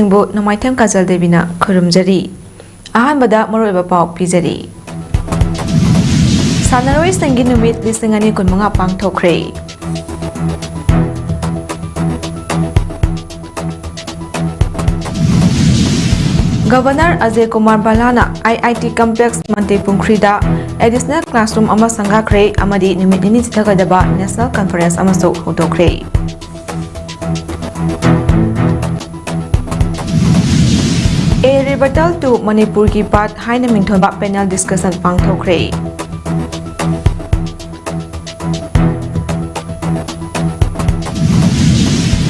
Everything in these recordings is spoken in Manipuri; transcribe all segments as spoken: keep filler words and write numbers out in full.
ꯁꯤꯡꯕꯨ ꯅꯣꯡꯃꯥꯏꯊꯦꯝ ꯀꯥꯖꯜ ꯗꯦꯕꯤꯅ ꯈꯨꯔꯨꯝꯖꯔꯤ꯫ ꯑꯍꯥꯟꯕꯗ ꯃꯔꯨꯑꯣꯏꯕ ꯄꯥꯎ ꯄꯤꯖꯔꯤ꯫ ꯁꯥꯟꯅꯔꯣꯏꯁꯤꯡꯒꯤ ꯅꯨꯃꯤꯠ ꯂꯤꯁꯤꯡ ꯑꯅꯤ ꯀꯨꯟꯃꯉꯥ ꯄꯥꯡꯊꯣꯛꯈ꯭ꯔꯦ꯫ ꯒꯕꯔꯅꯔ ꯑꯖꯌ ꯀꯨꯃꯥꯔ ꯚꯜꯂꯥꯅ ꯑꯥꯏ ꯑꯥꯏ ꯇꯤ ꯀꯝꯄ꯭ꯂꯦꯛꯁ ꯃꯟꯇ꯭ꯔꯤ ꯄꯨꯈ꯭ꯔꯤꯗ ꯑꯦꯗꯤꯁꯅꯦꯜ ꯀ꯭ꯂꯥꯁꯔꯨꯝ ꯑꯃ ꯁꯪꯒꯥꯈ꯭ꯔꯦ ꯑꯃꯗꯤ ꯅꯨꯃꯤꯠ ꯅꯤꯅꯤ ꯆꯠꯊꯒꯗꯕ ꯅꯦꯁꯅꯦꯜ ꯀꯟꯐꯔꯦꯟꯁ ꯑꯃꯁꯨ ꯍꯧꯗꯣꯛꯈ꯭ꯔꯦ꯫ A Rebuttal to Manipur Ki Baat ꯍꯥꯏꯅ ꯃꯤꯡꯊꯣꯟꯕ ꯄꯦꯅꯦꯜ ꯗꯤꯁꯀꯁꯟ ꯄꯥꯡꯊꯣꯛꯈ꯭ꯔꯦ꯫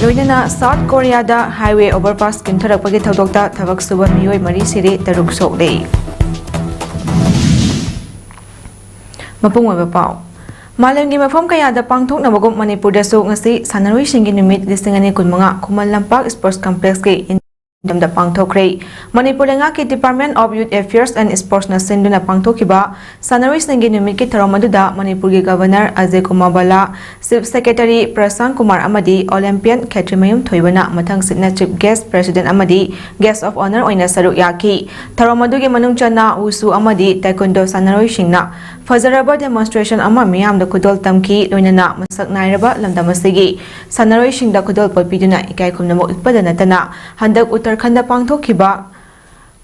ꯂꯣꯏꯅꯅ ꯁꯥꯎꯠ ꯀꯣꯔꯤꯌꯥꯗ ꯍꯥꯏꯋꯦ ꯑꯣꯚꯔꯄꯥꯁ ꯀꯤꯟꯊꯔꯛꯄꯒꯤ ꯊꯧꯗꯣꯛꯇ ꯊꯕꯛ ꯁꯨꯕ ꯃꯤꯑꯣꯏ ꯃꯔꯤ ꯁꯤꯔꯦ, ꯇꯔꯨꯛ ꯁꯣꯛꯂꯦ꯫ ꯃꯄꯨꯡ ꯑꯣꯏꯕ ꯄꯥꯎ꯫ ꯃꯥꯂꯦꯝꯒꯤ ꯃꯐꯝ ꯀꯌꯥꯗ ꯄꯥꯡꯊꯣꯛꯅꯕꯒꯨꯝ ꯃꯅꯤꯄꯨꯔꯗꯁꯨ ꯉꯁꯤ ꯁꯥꯟꯅꯔꯣꯏꯁꯤꯡꯒꯤ ꯅꯨꯃꯤꯠ ꯂꯤꯁꯤꯡ ꯑꯅꯤ ꯀꯨꯟꯃꯉꯥ ꯈꯨꯃꯟ ꯂꯝꯄꯥꯛ ꯁ꯭ꯄꯣꯔꯠꯁ ꯀꯝꯄ꯭ꯂꯦꯛꯁꯀꯤ ꯏꯟꯗꯝꯗ ꯄꯥꯡꯊꯣꯛꯈ꯭ꯔꯦ꯫ ꯃꯅꯤꯄꯨꯔ ꯂꯩꯉꯥꯛꯀꯤ Department of Youth Affairs and Sportsꯅ ꯁꯤꯟꯗꯨꯅ ꯄꯥꯡꯊꯣꯛꯈꯤꯕ ꯁꯥꯟꯅꯔꯣꯏꯁꯤꯡꯒꯤ ꯅꯨꯃꯤꯠꯀꯤ ꯊꯧꯔꯝ ꯑꯗꯨꯗ ꯃꯅꯤꯄꯨꯔꯒꯤ governor Ajay Kumar Bhalla, chief secretary Prashant Kumar ꯑꯃꯗꯤ ꯑꯣꯂꯦꯝꯄꯤꯌꯟ ꯈꯦꯇ꯭ꯔꯤꯃꯌꯨꯝ ꯊꯣꯏꯕꯅ ꯃꯊꯪ ꯁꯤꯠꯅ ꯆꯤꯐ ꯒꯦꯁ, ꯄ꯭ꯔꯦꯁꯤꯗꯦꯟꯠ ꯑꯃꯗꯤ ꯒꯦꯁ ꯑꯣꯐ ꯑꯣꯅꯔ ꯑꯣꯏꯅ ꯁꯔꯨꯛ ꯌꯥꯈꯤ꯫ ꯊꯧꯔꯝ ꯑꯗꯨꯒꯤ ꯃꯅꯨꯡ ꯆꯟꯅ ꯋꯨꯁꯨ ꯑꯃꯗꯤ ꯇꯥꯏꯀꯨꯟꯗꯣ ꯁꯥꯟꯅꯔꯣꯏꯁꯤꯡꯅ ꯐꯖꯔꯕ ꯗꯦꯃꯣꯟꯁꯇ꯭ꯔꯦꯁꯟ ꯑꯃ ꯃꯤꯌꯥꯝꯗ ꯈꯨꯗꯣꯜ ꯇꯝꯈꯤ꯫ ꯂꯣꯏꯅꯅ ꯃꯁꯛ ꯅꯥꯏꯔꯕ ꯂꯝꯗꯝ ꯑꯁꯤꯒꯤ ꯁꯥꯟꯅꯔꯣꯏꯁꯤꯡꯗ ꯈꯨꯗꯣꯜꯄꯣꯠ ꯄꯤꯗꯨꯅ ꯏꯀꯥꯏ ꯈꯨꯝꯅꯕ ꯎꯠꯄꯗ ꯅꯠꯇꯅ ꯍꯟꯗꯛ ꯎꯠꯇꯔꯈꯟꯗ ꯄꯥꯡꯊꯣꯛꯈꯤꯕ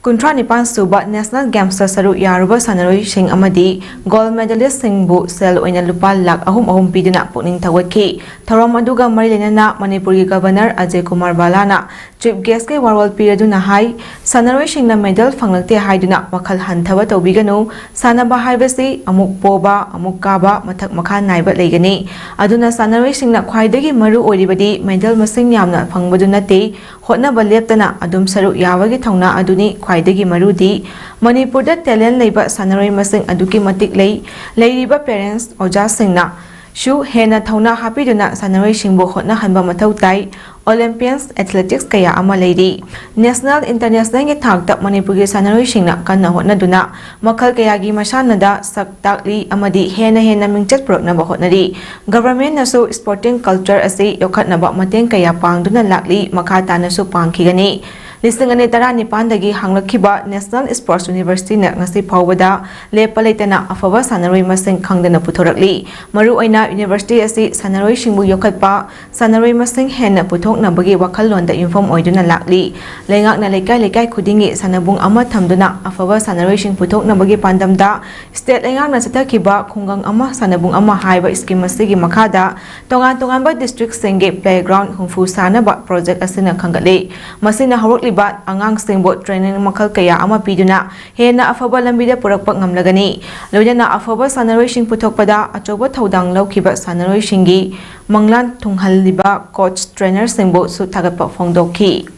ꯀꯨꯟꯊ꯭ꯔꯥ ꯅꯤꯄꯥꯟ ꯁꯨꯕ ꯅꯦꯁꯅꯦꯜ ꯒꯦꯝꯁꯇ ꯁꯔꯨꯛ ꯌꯥꯔꯨꯕ ꯁꯥꯟꯅꯔꯣꯏꯁꯤꯡ ꯑꯃꯗꯤ ꯒꯣꯜꯗ ꯃꯦꯗꯥꯂꯤꯁ꯭ꯠꯁꯤꯡꯕꯨ ꯁꯦꯜ ꯑꯣꯏꯅ ꯂꯨꯄꯥ ꯂꯥꯈ ꯑꯍꯨꯝ ꯑꯍꯨꯝ ꯄꯤꯗꯨꯅ ꯄꯨꯛꯅꯤꯡ ꯊꯧꯒꯠꯈꯤ꯫ ꯊꯧꯔꯝ ꯑꯗꯨꯒ ꯃꯔꯤ ꯂꯩꯅꯅ ꯃꯅꯤꯄꯨꯔꯒꯤ ꯒꯕꯔꯅꯔ ꯑꯖꯌ ꯀꯨꯃꯥꯔ ꯚꯜꯂꯥꯅ ꯆꯤꯐ ꯒꯦꯁꯀꯤ ꯋꯥꯔꯣꯜ ꯄꯤꯔꯗꯨꯅ ꯍꯥꯏ, ꯁꯥꯟꯅꯔꯣꯏꯁꯤꯡꯅ ꯃꯦꯗꯜ ꯐꯪꯂꯛꯇꯦ ꯍꯥꯏꯗꯨꯅ ꯋꯥꯈꯜ ꯍꯟꯊꯕ ꯇꯧꯕꯤꯒꯅꯨ꯫ ꯁꯥꯟꯅꯕ ꯍꯥꯏꯕꯁꯤ ꯑꯃꯨꯛ ꯄꯣꯕ, ꯑꯃꯨꯛ ꯀꯥꯕ, ꯃꯊꯛ ꯃꯈꯥ ꯅꯥꯏꯕ ꯂꯩꯒꯅꯤ꯫ ꯑꯗꯨꯅ ꯁꯥꯟꯅꯔꯣꯏꯁꯤꯡꯅ ꯈ꯭ꯋꯥꯏꯗꯒꯤ ꯃꯔꯨ ꯑꯣꯏꯔꯤꯕꯗꯤ ꯃꯦꯗꯜ ꯃꯁꯤꯡ ꯌꯥꯝꯅ ꯐꯪꯕꯗꯨ ꯅꯠꯇꯦ, ꯍꯣꯠꯅꯕ ꯂꯦꯞꯇꯅ ꯑꯗꯨꯝ ꯁꯔꯨꯛ ꯌꯥꯕꯒꯤ ꯊꯧꯅꯥ ꯑꯗꯨꯅꯤ ꯈ꯭ꯋꯥꯏꯗꯒꯤ ꯃꯔꯨꯗꯤ꯫ ꯃꯅꯤꯄꯨꯔꯗ ꯇꯦꯂꯦꯟꯠ ꯂꯩꯕ ꯁꯥꯟꯅꯔꯣꯏ ꯃꯁꯤꯡ ꯑꯗꯨꯛꯀꯤ ꯃꯇꯤꯛ ꯂꯩ꯫ ꯂꯩꯔꯤꯕ ꯄꯦꯔꯦꯟꯠꯁ, ꯑꯣꯖꯥꯁꯤꯡꯅꯁꯨ ꯍꯦꯟꯅ ꯊꯧꯅꯥ ꯍꯥꯞꯄꯤꯗꯨꯅ ꯁꯥꯟꯅꯔꯣꯏꯁꯤꯡꯕꯨ ꯍꯣꯠꯅꯍꯟꯕ ꯃꯊꯧ ꯇꯥꯏ꯫ Olympians, athletics ꯀꯌꯥ ꯑꯃ ꯂꯩꯔꯤ꯫ National, internationalꯒꯤ ꯊꯥꯛꯇ ꯃꯅꯤꯄꯨꯔꯒꯤ ꯁꯥꯟꯅꯔꯣꯏꯁꯤꯡꯅ ꯀꯟꯅ ꯍꯣꯠꯅꯗꯨꯅ ꯃꯈꯜ ꯀꯌꯥꯒꯤ ꯃꯁꯥꯟꯅꯗ ꯁꯛ ꯇꯥꯛꯂꯤ ꯑꯃꯗꯤ ꯍꯦꯟꯅ ꯍꯦꯟꯅ ꯃꯤꯡꯆꯠ ꯄꯨꯔꯛꯅꯕ ꯍꯣꯠꯅꯔꯤ꯫ Governmentꯅꯁꯨ sporting culture ꯑꯁꯤ ꯌꯣꯛꯈꯠꯅꯕ ꯃꯇꯦꯡ ꯀꯌꯥ ꯄꯥꯡꯗꯨꯅ ꯂꯥꯛꯂꯤ, ꯃꯈꯥ ꯇꯥꯅꯁꯨ ꯄꯥꯡꯈꯤꯒꯅꯤ꯫ ꯂꯤꯁꯤꯡ ꯑꯅꯤ ꯇꯔꯥꯅꯤꯄꯥꯟꯗꯒꯤ ꯍꯥꯡꯂꯛꯈꯤꯕ National Sports Universityꯅ ꯉꯁꯤ ꯐꯥꯎꯕꯗ ꯂꯦꯞꯄ ꯂꯩꯇꯅ ꯑꯐꯕ ꯁꯥꯟꯅꯔꯣꯏ ꯃꯁꯤꯡ ꯈꯪꯗꯅ ꯄꯨꯊꯣꯔꯛꯂꯤ꯫ ꯃꯔꯨꯑꯣꯏꯅ university ꯑꯁꯤ ꯁꯥꯟꯅꯔꯣꯏꯁꯤꯡꯕꯨ ꯌꯣꯛꯈꯠꯄ, ꯁꯥꯟꯅꯔꯣꯏ ꯃꯁꯤꯡ ꯍꯦꯟꯅ ꯄꯨꯊꯣꯛꯅꯕꯒꯤ ꯋꯥꯈꯜꯂꯣꯟꯗ ꯌꯨꯝꯐꯝ ꯑꯣꯏꯗꯨꯅ ꯂꯥꯛꯂꯤ꯫ ꯂꯩꯉꯥꯛꯅ ꯂꯩꯀꯥꯏ ꯂꯩꯀꯥꯏ ꯈꯨꯗꯤꯡꯒꯤ ꯁꯥꯟꯅꯕꯨꯡ ꯑꯃ ꯊꯝꯗꯨꯅ ꯑꯐꯕ ꯁꯥꯟꯅꯔꯣꯏꯁꯤꯡ ꯄꯨꯊꯣꯛꯅꯕꯒꯤ ꯄꯥꯟꯗꯝꯗ state ꯂꯩꯉꯥꯛꯅ ꯆꯠꯊꯈꯤꯕ ꯈꯨꯡꯒꯪ ꯑꯃ ꯁꯥꯟꯅꯕꯨꯡ ꯑꯃ ꯍꯥꯏꯕ scheme ꯑꯁꯤꯒꯤ ꯃꯈꯥꯗ ꯇꯣꯉꯥꯟ ꯇꯣꯉꯥꯟꯕ districtꯁꯤꯡꯒꯤ playground ꯍꯨꯝꯐꯨ ꯁꯥꯅꯕ project ꯑꯁꯤꯅ ꯈꯟꯒꯠꯂꯤ꯫ ꯃꯁꯤꯅ ꯍꯧꯔꯛꯂꯤꯕ ꯑꯉꯥꯡꯁꯤꯡꯕꯨ training ꯃꯈꯜ ꯀꯌꯥ ꯑꯃ ꯄꯤꯗꯨꯅ ꯍꯦꯟꯅ ꯑꯐꯕ ꯂꯝꯕꯤꯗ ꯄꯨꯔꯛꯄ ꯉꯝꯂꯒꯅꯤ꯫ ꯂꯣꯏꯅꯅ ꯑꯐꯕ ꯁꯥꯟꯅꯔꯣꯏꯁꯤꯡ ꯄꯨꯊꯣꯛꯄꯗ ꯑꯆꯧꯕ ꯊꯧꯗꯥꯡ ꯂꯧꯈꯤꯕ ꯁꯥꯟꯅꯔꯣꯏꯁꯤꯡꯒꯤ ꯃꯪꯂꯥꯟ ꯊꯨꯡꯍꯜꯂꯤꯕ coach, trainerꯁꯤꯡꯕꯨꯁꯨ ꯊꯥꯒꯠꯄ ꯐꯣꯡꯗꯣꯛꯈꯤ꯫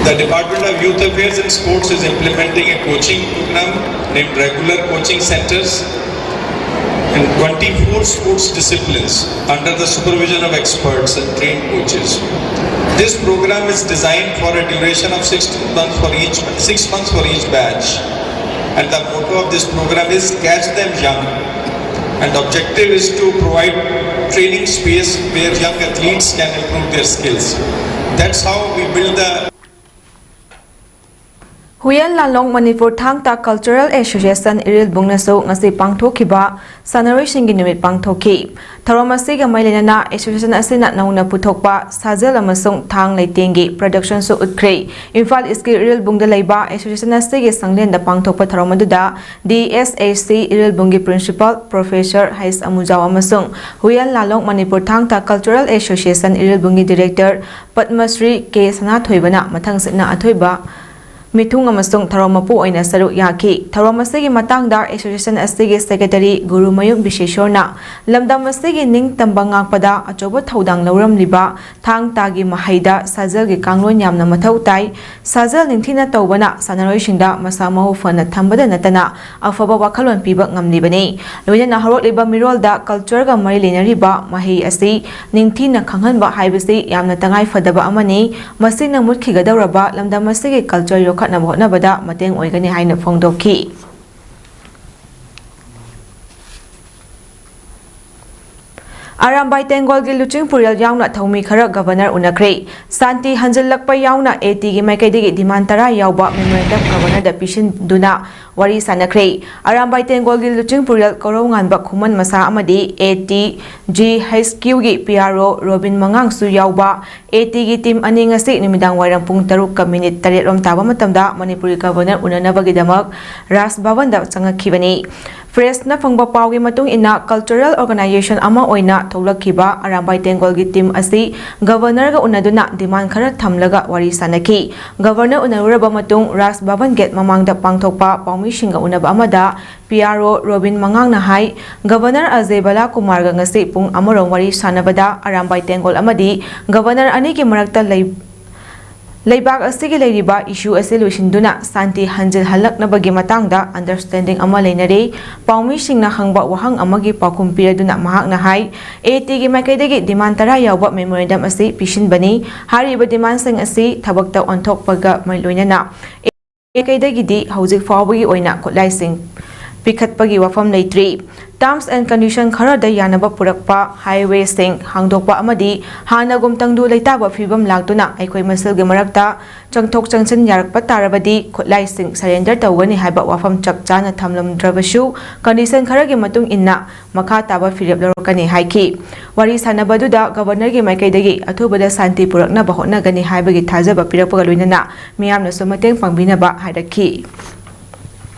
The Department of Youth Affairs and Sports is implementing a coaching program named Regular Coaching Centers in twenty-four sports disciplines under the supervision of experts and trained coaches. This program is designed for a duration of six months for each six months for each batch, and the motto of this program is "Catch them young." And the objective is to provide training space where young athletes can improve their skills. That's how we build the Huiyen ꯂꯥꯂꯣꯡ Manipur ꯊꯥꯡ ꯇꯥ Cultural Association ꯏꯔꯤꯜꯕꯨꯡꯅꯁꯨ ꯉꯁꯤ ꯄꯥꯡꯊꯣꯛꯈꯤꯕ ꯁꯥꯟꯅꯔꯣꯏꯁꯤꯡꯒꯤ ꯅꯨꯃꯤꯠ ꯄꯥꯡꯊꯣꯛꯈꯤ꯫ ꯊꯧꯔꯝ ꯑꯁꯤꯒ ꯃꯔꯤ ꯂꯩꯅꯅ association ꯑꯁꯤꯅ ꯅꯧꯅ ꯄꯨꯊꯣꯛꯄ ꯁꯥꯖꯦꯜ ꯑꯃꯁꯨꯡ ꯊꯥꯡ ꯂꯩꯇꯦꯡꯒꯤ productionꯁꯨ ꯎꯠꯈ꯭ꯔꯦ꯫ ꯏꯝꯐꯥꯜ Eastꯀꯤ ꯏꯔꯤꯜꯕꯨꯡꯗ ꯂꯩꯕ association ꯑꯁꯤꯒꯤ ꯁꯪꯂꯦꯟꯗ ꯄꯥꯡꯊꯣꯛꯄ ꯊꯧꯔꯝ ꯑꯗꯨꯗ D S A C ꯏꯔꯤꯜꯕꯨꯡꯒꯤ Principal Professor H ꯑꯃꯨꯖꯥꯎ ꯑꯃꯁꯨꯡ ꯍꯨꯌꯦꯟ ꯂꯥꯂꯣꯡ ꯃꯅꯤꯄꯨꯔ ꯊꯥꯡ ꯇꯥ Cultural Association ꯏꯔꯤꯜꯕꯨꯡꯒꯤ Director Padma Shri K ꯁꯅꯥꯊꯣꯏꯕꯅ ꯃꯊꯪꯁꯤꯠꯅ ꯑꯊꯣꯏꯕ ꯃꯤꯊꯨꯡ ꯑꯃꯁꯨꯡ ꯊꯧꯔꯝ ꯃꯄꯨ ꯑꯣꯏꯅ ꯁꯔꯨꯛ ꯌꯥꯈꯤ꯫ ꯊꯧꯔꯝ ꯑꯁꯤꯒꯤ ꯃꯇꯥꯡꯗ association ꯑꯁꯤꯒꯤ secretary ꯒꯨꯔꯨꯃꯌꯨꯝ ꯕꯤꯁꯦꯁꯣꯔꯅ ꯂꯝꯗꯝ ꯑꯁꯤꯒꯤ ꯅꯤꯡꯇꯝꯕ ꯉꯥꯛꯄꯗ ꯑꯆꯧꯕ ꯊꯧꯗꯥꯡ ꯂꯧꯔꯝꯂꯤꯕ ꯊꯥꯡ ꯇꯥꯒꯤ ꯃꯍꯩꯗ ꯁꯥꯖꯦꯜꯒꯤ ꯀꯥꯡꯂꯣꯟ ꯌꯥꯝꯅ ꯃꯊꯧ ꯇꯥꯏ꯫ ꯁꯥꯖꯦꯜ ꯅꯤꯡꯊꯤꯅ ꯇꯧꯕꯅ ꯁꯥꯟꯅꯔꯣꯏꯁꯤꯡꯗ ꯃꯁꯥ ꯃꯎ ꯐꯅ ꯊꯝꯕꯗ ꯅꯠꯇꯅ ꯑꯐꯕ ꯋꯥꯈꯜꯂꯣꯟ ꯄꯤꯕ ꯉꯝꯂꯤꯕꯅꯤ꯫ ꯂꯣꯏꯅꯅ ꯍꯧꯔꯛꯂꯤꯕ ꯃꯤꯔꯣꯜꯗ culture ꯒ ꯃꯔꯤ ꯂꯩꯅꯔꯤꯕ ꯃꯍꯩ ꯑꯁꯤ ꯅꯤꯡꯊꯤꯅ ꯈꯪꯍꯟꯕ ꯍꯥꯏꯕꯁꯤ ꯌꯥꯝꯅ ꯇꯉꯥꯏ ꯐꯗꯕ ꯑꯃꯅꯤ꯫ ꯃꯁꯤꯅ ꯃꯨꯠꯈꯤꯒꯗꯧꯔꯕ ꯂꯝꯗꯝ ꯑꯁꯤꯒꯤ culture ꯌꯣꯛꯈꯠꯅꯕ ꯍꯣꯠꯅꯕꯗ ꯃꯇꯦꯡ ꯑꯣꯏꯒꯅꯤ ꯍꯥꯏꯅ ꯐꯣꯡꯗꯣꯛꯈꯤ꯫ ꯑꯔꯥꯝꯕꯥꯏ ꯇꯦꯡꯒꯣꯜꯒꯤ ꯂꯨꯆꯤꯡ ꯄꯨꯔꯦꯜ ꯌꯥꯎꯅ ꯊꯧꯃꯤ ꯈꯔ governor ꯎꯅꯈ꯭ꯔꯦ꯫ ꯁꯥꯟꯇꯤ ꯍꯟꯖꯤꯜꯂꯛꯄ ꯌꯥꯎꯅ AT ꯒꯤ ꯃꯥꯏꯀꯩꯗꯒꯤ demand ꯇꯔꯥ ꯌꯥꯎꯕ memorandum governor ꯗ ꯄꯤꯁꯤꯟꯗꯨꯅ ꯋꯥꯔꯤ ꯁꯥꯅꯈ꯭ꯔꯦ꯫ ꯑꯔꯥꯝꯕꯥꯏ ꯇꯦꯡꯒꯣꯜꯒꯤ ꯂꯨꯆꯤꯡ ꯄꯨꯔꯦꯜ ꯀꯣꯔꯧꯉꯥꯟꯕ ꯈꯨꯃꯟ ꯃꯁꯥ ꯑꯃꯗꯤ AT GHQ ꯒꯤ PRO ꯔꯣꯕꯤꯟ ꯃꯉꯥꯡꯁꯨ ꯌꯥꯎꯕ AT ꯒꯤ team ꯑꯅꯤ ꯉꯁꯤ ꯅꯨꯃꯤꯗꯥꯡ ꯋꯥꯏꯔꯝ ꯄꯨꯡ ꯇꯔꯨꯛꯀ minute ꯇꯔꯦꯠ ꯔꯣꯝ ꯇꯥꯕ ꯃꯇꯝꯗ ꯃꯅꯤꯄꯨꯔꯒꯤ governor ꯎꯅꯅꯕꯒꯤꯗꯃꯛ ꯔꯥꯖ ꯚꯕꯟꯗ ꯆꯪꯉꯛꯈꯤꯕꯅꯤ꯫ Press ꯅ ꯐꯪꯕ ꯄꯥꯎꯒꯤ ꯃꯇꯨꯡ ꯏꯟꯅ, cultural organization ꯑꯃ ꯑꯣꯏꯅ ꯊꯣꯛꯂꯛꯈꯤꯕ ꯑꯔꯥꯝꯕꯥꯏ ꯇꯦꯡꯒꯣꯜꯒꯤ team ꯑꯁꯤ governor ꯒ ꯎꯅꯗꯨꯅ demand ꯈꯔ ꯊꯝꯂꯒ ꯋꯥꯔꯤ ꯁꯥꯅꯈꯤ꯫ Governor ꯎꯅꯔꯨꯔꯕ ꯃꯇꯨꯡ, ꯔꯥꯖ ꯚꯕꯟ gate ꯃꯃꯥꯡꯗ ꯄꯥꯡꯊꯣꯛꯄ ꯄꯥꯎꯃꯤꯁꯤꯡꯒ ꯎꯅꯕ ꯑꯃꯗ PRO ꯔꯣꯕꯤꯟ ꯃꯉꯥꯡꯅ ꯍꯥꯏ, Governor ꯑꯖꯦ ꯕꯂꯥ ꯀꯨꯃꯥꯔꯒ ꯉꯁꯤ ꯄꯨꯡ ꯑꯃꯔꯣꯝ ꯋꯥꯔꯤ ꯁꯥꯅꯕꯗ ꯑꯔꯥꯝꯕꯥꯏ ꯇꯦꯡꯒꯣꯜ ꯑꯃꯗꯤ governor ꯑꯅꯤꯒꯤ ꯃꯔꯛꯇ ꯂꯩ-, ꯂꯩꯕꯥꯛ ꯑꯁꯤꯒꯤ ꯂꯩꯔꯤꯕ issue ꯑꯁꯤ ꯂꯣꯏꯁꯤꯟꯗꯨꯅ ꯁꯥꯟꯇꯤ ꯍꯟꯖꯤꯜꯍꯜꯂꯛꯅꯕꯒꯤ ꯃꯇꯥꯡꯗ understanding ꯑꯃ ꯂꯩꯅꯔꯦ꯫ ꯄꯥꯎꯃꯤꯁꯤꯡꯅ ꯍꯪꯕ ꯋꯥꯍꯪ ꯑꯃꯒꯤ ꯄꯥꯎꯈꯨꯝ ꯄꯤꯔꯗꯨꯅ ꯃꯍꯥꯛꯅ ꯍꯥꯏ, AT ꯒꯤ ꯃꯥꯏꯀꯩꯗꯒꯤ demand ꯇꯔꯥ ꯌꯥꯎꯕ memorandum ꯑꯁꯤ ꯄꯤꯁꯤꯟꯕꯅꯤ꯫ ꯍꯥꯏꯔꯤꯕ demand ꯁꯤꯡ ꯑꯁꯤ ꯊꯕꯛꯇ ꯑꯣꯟꯊꯣꯛꯄꯒ ꯂꯣꯏꯅꯅ ꯃꯥꯏꯀꯩꯗꯒꯤꯗꯤ ꯍꯧꯖꯤꯛ ꯐꯥꯎꯕꯒꯤ ꯑꯣꯏꯅ ꯈꯨꯠꯂꯥꯏꯁꯤꯡ ꯄꯤꯈꯠꯄꯒꯤ ꯋꯥꯐꯝ ꯂꯩꯇ꯭ꯔꯤ꯫ Terms and condition ꯈꯔꯗ ꯌꯥꯅꯕ ꯄꯨꯔꯛꯄ, highway ꯁꯤꯡ ꯍꯥꯡꯗꯣꯛꯄ ꯑꯃꯗꯤ ꯍꯥꯟꯅꯒꯨꯝ ꯇꯪꯗꯨ ꯂꯩꯇꯥꯕ ꯐꯤꯕꯝ ꯂꯥꯛꯇꯨꯅ ꯑꯩꯈꯣꯏ ꯃꯁꯦꯜꯒꯤ ꯃꯔꯛꯇ ꯆꯪꯊꯣꯛ ꯆꯪꯁꯤꯟ ꯌꯥꯔꯛꯄ ꯇꯥꯔꯕꯗꯤ ꯈꯨꯠꯂꯥꯏꯁꯤꯡ surrender ꯇꯧꯒꯅꯤ ꯍꯥꯏꯕ ꯋꯥꯐꯝ ꯆꯞ ꯆꯥꯅ ꯊꯝꯂꯝꯗ꯭ꯔꯕꯁꯨ, condition ꯈꯔꯒꯤ ꯃꯇꯨꯡ ꯏꯟꯅ ꯃꯈꯥ ꯇꯥꯕ ꯐꯤꯔꯦꯞ ꯂꯧꯔꯛꯀꯅꯤ ꯍꯥꯏꯈꯤ꯫ ꯋꯥꯔꯤ ꯁꯥꯅꯕꯗꯨꯗ governor ꯒꯤ ꯃꯥꯏꯀꯩꯗꯒꯤ ꯑꯊꯨꯕꯗ ꯁꯥꯟꯇꯤ ꯄꯨꯔꯛꯅꯕ ꯍꯣꯠꯅꯒꯅꯤ ꯍꯥꯏꯕꯒꯤ ꯊꯥꯖꯕ ꯄꯤꯔꯛꯄꯒ ꯂꯣꯏꯅꯅ ꯃꯤꯌꯥꯝꯅꯁꯨ ꯃꯇꯦꯡ ꯄꯥꯡꯕꯤꯅꯕ ꯍꯥꯏꯔꯛꯈꯤ꯫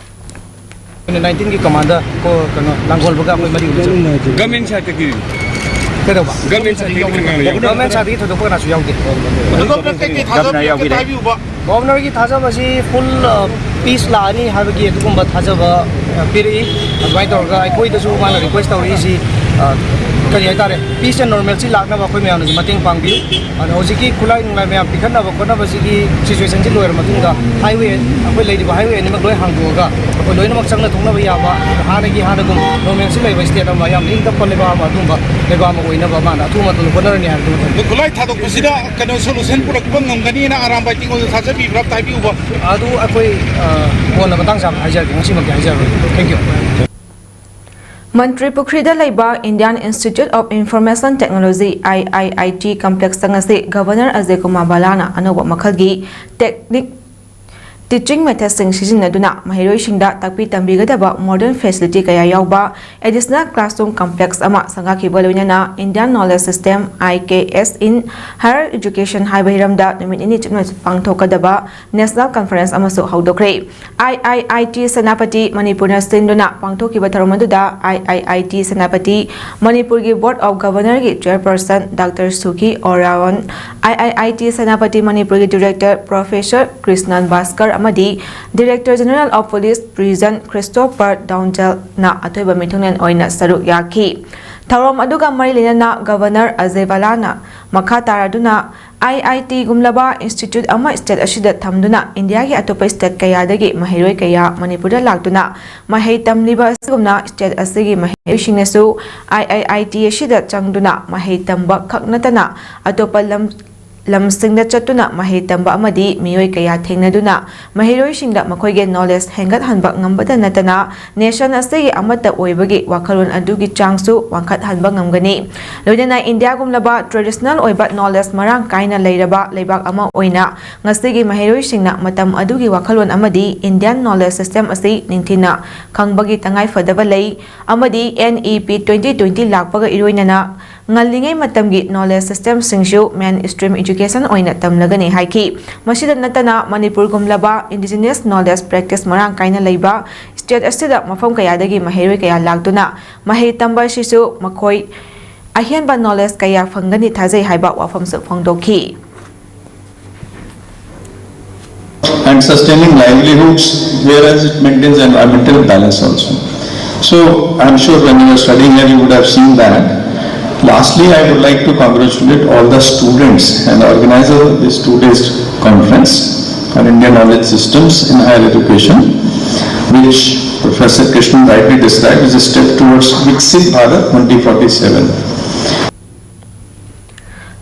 Nineteen ꯒꯤ commander ꯀꯣ, ꯀꯩꯅꯣ, ꯂꯥꯡꯒꯣꯜꯕꯒ ꯑꯩꯈꯣꯏ ꯃꯔꯤ ꯎꯅꯖꯕ꯫ Government side ꯇꯒꯤ꯫ ꯀꯩꯗꯧꯕ? ꯒꯚꯔꯟꯃꯦꯟꯠ ꯁꯥꯏꯠꯇꯒꯤ ꯊꯣꯏꯗꯣꯛꯄ ꯀꯅꯥꯁꯨ ꯌꯥꯎꯗꯦ꯫ ꯒꯚꯔꯟꯃꯦꯟꯠ ꯁꯥꯏꯠꯇꯒꯤ ꯊꯣꯏꯗꯣꯛꯄ ꯀꯅꯥꯁꯨ ꯌꯥꯎꯗꯦ꯫ ꯒꯚꯔꯟꯅꯔ ꯌꯥꯎꯕꯤꯔꯦ꯫ ꯒꯚꯔꯟꯅꯔꯒꯤ ꯊꯥꯖꯕꯁꯤ ꯐꯨꯜ, ꯑ, ꯄꯤꯁ ꯂꯥꯛꯑꯅꯤ ꯍꯥꯏꯕꯒꯤ ꯑꯗꯨꯒꯨꯝꯕ ꯊꯥꯖꯕ, ꯑ, ꯄꯤꯔꯛꯏ꯫ ꯑꯗꯨꯃꯥꯏꯅ ꯇꯧꯔꯒ ꯑꯩꯈꯣꯏꯗꯁꯨ ꯃꯥꯅ ꯔꯤꯀ꯭ꯋꯦꯁ ꯇꯧꯔꯛꯏꯁꯤ, ꯑ, ꯀꯔꯤ ꯍꯥꯏꯇꯥꯔꯦ, ꯄꯤꯁ ꯑꯦꯟ ꯅꯣꯔꯃꯦꯜꯁꯤ ꯂꯥꯛꯅꯕ ꯑꯩꯈꯣꯏ ꯃꯌꯥꯝꯅꯁꯨ ꯃꯇꯦꯡ ꯄꯥꯡꯕꯤꯌꯨ꯫ ꯑꯗꯣ ꯍꯧꯖꯤꯛꯀꯤ ꯈꯨꯠꯂꯥꯏ ꯅꯨꯡꯂꯥꯏ ꯃꯌꯥꯝ ꯄꯤꯈꯠꯅꯕ ꯈꯣꯠꯅꯕꯁꯤꯒꯤ ꯁꯤꯆꯨꯋꯦꯁꯟꯁꯤ ꯂꯣꯏꯔ ꯃꯇꯨꯡꯗ ꯍꯥꯏꯋꯦ, ꯑꯩꯈꯣꯏ ꯂꯩꯔꯤꯕ ꯍꯥꯏꯋꯦ ꯑꯅꯤꯃꯛ ꯂꯣꯏ ꯍꯥꯡꯗꯣꯛꯑꯒ ꯑꯩꯈꯣꯏ ꯂꯣꯏꯅꯃꯛ ꯆꯪꯅ ꯊꯣꯛꯅꯕ ꯌꯥꯕ, ꯍꯥꯟꯅꯒꯤ ꯍꯥꯟꯅꯒꯨꯝ ꯅꯣꯔꯃꯦꯜꯁꯤ ꯂꯩꯕ ꯁ꯭ꯇꯦꯠ ꯑꯃ, ꯌꯥꯝꯅ ꯏꯪ ꯇꯞꯄ ꯂꯩꯕꯥꯛ ꯑꯃ, ꯑꯗꯨꯒꯨꯝꯕ ꯂꯩꯕꯥꯛ ꯑꯃ ꯑꯣꯏꯅꯕ ꯃꯥꯅ ꯑꯊꯨꯕ ꯃꯇꯝꯗ ꯍꯣꯠꯅꯔꯅꯤ ꯍꯥꯏꯕꯗꯨ ꯃꯊꯪ꯫ ꯑꯗꯣ ꯈꯨꯠꯂꯥꯏ ꯊꯥꯗꯣꯛꯄꯁꯤꯗ ꯀꯩꯅꯣ ꯁꯣꯂꯨꯁꯟ ꯄꯨꯔꯛꯄ ꯉꯝꯒꯅꯤꯅ ꯑꯔꯥꯝꯕꯥꯏ ꯇꯤꯡꯉꯣꯜꯗ ꯊꯥꯖꯕꯤꯕ꯭ꯔꯥ ꯑꯝꯇ ꯍꯥꯏꯕꯤꯌꯨꯕ꯫ ꯑꯗꯨ ꯑꯩꯈꯣꯏ, ꯑ, ꯀꯣꯟꯅ ꯃꯇꯥꯡ ꯆꯥꯕꯗ ꯍꯥꯏꯖꯔꯒꯦ, ꯉꯁꯤꯃꯛꯇꯤ ꯍꯥꯏꯖꯔꯔꯣꯏ꯫ Thank you꯫ ꯃꯟꯇ꯭ꯔꯤ ꯄꯨꯈ꯭ꯔꯤꯗ ꯂꯩꯕ Indian Institute of Information Technology, I I I T complex ꯇ ꯉꯁꯤ ꯒꯚꯔꯅꯔ ꯑꯖꯌ ꯀꯨꯃꯥꯔ ꯚꯜꯂꯥꯅ ꯑꯅꯧꯕ ꯃꯈꯜꯒꯤ technique teaching methodꯁꯤꯡ ꯁꯤꯖꯤꯟꯅꯗꯨꯅ ꯃꯍꯩꯔꯣꯏꯁꯤꯡꯗ ꯇꯥꯛꯄꯤ ꯇꯝꯕꯤꯒꯗꯕ modern facility ꯀꯌꯥ ꯌꯥꯎꯕ additional classroom complex ꯑꯃ ꯁꯪꯒꯥꯈꯤꯕꯒ ꯂꯣꯏꯅꯅ Indian Knowledge System, I K S in Higher Education ꯍꯥꯏꯕ ꯍꯤꯔꯝꯗ ꯅꯨꯃꯤꯠ ꯅꯤꯅꯤ ꯆꯨꯞꯅ ꯄꯥꯡꯊꯣꯛꯀꯗꯕ national conference ꯑꯃꯁꯨ ꯍꯧꯗꯣꯛꯈ꯭ꯔꯦ꯫ I I I T Senapati ꯃꯅꯤꯄꯨꯔꯅ ꯁꯤꯟꯗꯨꯅ ꯄꯥꯡꯊꯣꯛꯈꯤꯕ ꯊꯧꯔꯝ ꯑꯗꯨꯗ I I I T Senapati ꯃꯅꯤꯄꯨꯔꯒꯤ Board of Governor ꯒꯤ Chairperson Doctor ꯁꯨꯈꯤ ꯑꯣꯔꯥꯋꯟ, I I I T Senapati ꯃꯅꯤꯄꯨꯔꯒꯤ Director Professor ꯀ꯭ꯔꯤꯁꯅꯟ ꯚꯥꯁꯀꯔ ꯑꯃꯗꯤ Director General of Police Prison Christopher ꯗꯥꯎꯟꯖꯦꯜꯅ ꯑꯊꯣꯏꯕ ꯃꯤꯊꯨꯡꯂꯦꯟ ꯑꯣꯏꯅ ꯁꯔꯨꯛ ꯌꯥꯈꯤ꯫ ꯊꯧꯔꯝ ꯑꯗꯨꯒ ꯃꯔꯤ ꯂꯩꯅꯅ ꯒꯚꯔꯅꯔ ꯑꯖꯌ ꯚꯜꯂꯥꯅ ꯃꯈꯥ ꯇꯥꯔꯗꯨꯅ I I T ꯒꯨꯝꯂꯕ institute ꯑꯃ state ꯑꯁꯤꯗ ꯊꯝꯗꯨꯅ ꯏꯟꯗꯤꯌꯥꯒꯤ ꯑꯇꯣꯞꯄ state ꯀꯌꯥꯗꯒꯤ ꯃꯍꯩꯔꯣꯏ ꯀꯌꯥ ꯃꯅꯤꯄꯨꯔꯗ ꯂꯥꯛꯇꯨꯅ ꯃꯍꯩ ꯇꯝꯂꯤꯕ ꯑꯁꯤꯒꯨꯝꯅ state ꯑꯁꯤꯒꯤ ꯃꯍꯩꯔꯣꯏꯁꯤꯡꯅꯁꯨ I I I T ꯑꯁꯤꯗ ꯆꯪꯗꯨꯅ ꯃꯍꯩ ꯇꯝꯕ ꯈꯛ ꯅꯠꯇꯅ ꯑꯇꯣꯞꯄ ꯂꯝ, ꯂꯝꯁꯤꯡꯗ ꯆꯠꯇꯨꯅ ꯃꯍꯩ ꯇꯝꯕ ꯑꯃꯗꯤ ꯃꯤꯑꯣꯏ ꯀꯌꯥ ꯊꯦꯡꯅꯗꯨꯅ ꯃꯍꯩꯔꯣꯏꯁꯤꯡꯗ ꯃꯈꯣꯏꯒꯤ knowledge ꯍꯦꯟꯒꯠꯍꯟꯕ ꯉꯝꯕꯇ ꯅꯠꯇꯅ nation ꯑꯁꯤꯒꯤ ꯑꯃꯠꯇ ꯑꯣꯏꯕꯒꯤ ꯋꯥꯈꯜꯂꯣꯟ ꯑꯗꯨꯒꯤ ꯆꯥꯡꯁꯨ ꯋꯥꯡꯈꯠꯍꯟꯕ ꯉꯝꯒꯅꯤ꯫ ꯂꯣꯏꯅꯅ ꯏꯟꯗꯤꯌꯥꯒꯨꯝꯂꯕ traditional ꯑꯣꯏꯕ knowledge ꯃꯔꯥꯡ ꯀꯥꯏꯅ ꯂꯩꯔꯕ ꯂꯩꯕꯥꯛ ꯑꯃ ꯑꯣꯏꯅ ꯉꯁꯤꯒꯤ ꯃꯍꯩꯔꯣꯏꯁꯤꯡꯅ ꯃꯇꯝ ꯑꯗꯨꯒꯤ ꯋꯥꯈꯜꯂꯣꯟ ꯑꯃꯗꯤ Indian knowledge system ꯑꯁꯤ ꯅꯤꯡꯊꯤꯅ ꯈꯪꯕꯒꯤ ꯇꯉꯥꯏ ꯐꯗꯕ ꯂꯩ ꯑꯃꯗꯤ N E P twenty twenty ꯂꯥꯛꯄꯒ ꯏꯔꯣꯏꯅꯅ ꯉꯜꯂꯤꯉꯩ ꯃꯇꯝꯒꯤ knowledge system ꯁꯤꯡꯁꯨ mainstream education ꯑꯣꯏꯅ ꯇꯝꯂꯒꯅꯤ ꯍꯥꯏꯈꯤ꯫ ꯃꯁꯤꯗ ꯅꯠꯇꯅ ꯃꯅꯤꯄꯨꯔꯒꯨꯝꯂꯕ indigenous knowledge practice ꯃꯔꯥꯡ ꯀꯥꯏꯅ ꯂꯩꯕ state ꯑꯁꯤꯗ ꯃꯐꯝ ꯀꯌꯥꯗꯒꯤ ꯃꯍꯩꯔꯣꯏ ꯀꯌꯥ ꯂꯥꯛꯇꯨꯅ ꯃꯍꯩ ꯇꯝꯕ ꯑꯁꯤꯁꯨ ꯃꯈꯣꯏ ꯑꯍꯦꯟꯕ ꯅꯣꯂꯦꯖ ꯀꯌꯥ ꯐꯪꯒꯅꯤ ꯊꯥꯖꯩ ꯍꯥꯏꯕ ꯋꯥꯐꯝꯁꯨ ꯐꯣꯡꯗꯣꯛꯈꯤ꯫ And sustaining livelihoods, whereas it maintains environmental balance also. So I'm sure when you were studying here, you would have seen that. Lastly, I would like to congratulate all the students and organizers of this two-day conference on Indian knowledge systems in higher education, which Professor Krishnan rightly described as a step towards Viksit Bharat twenty forty-seven.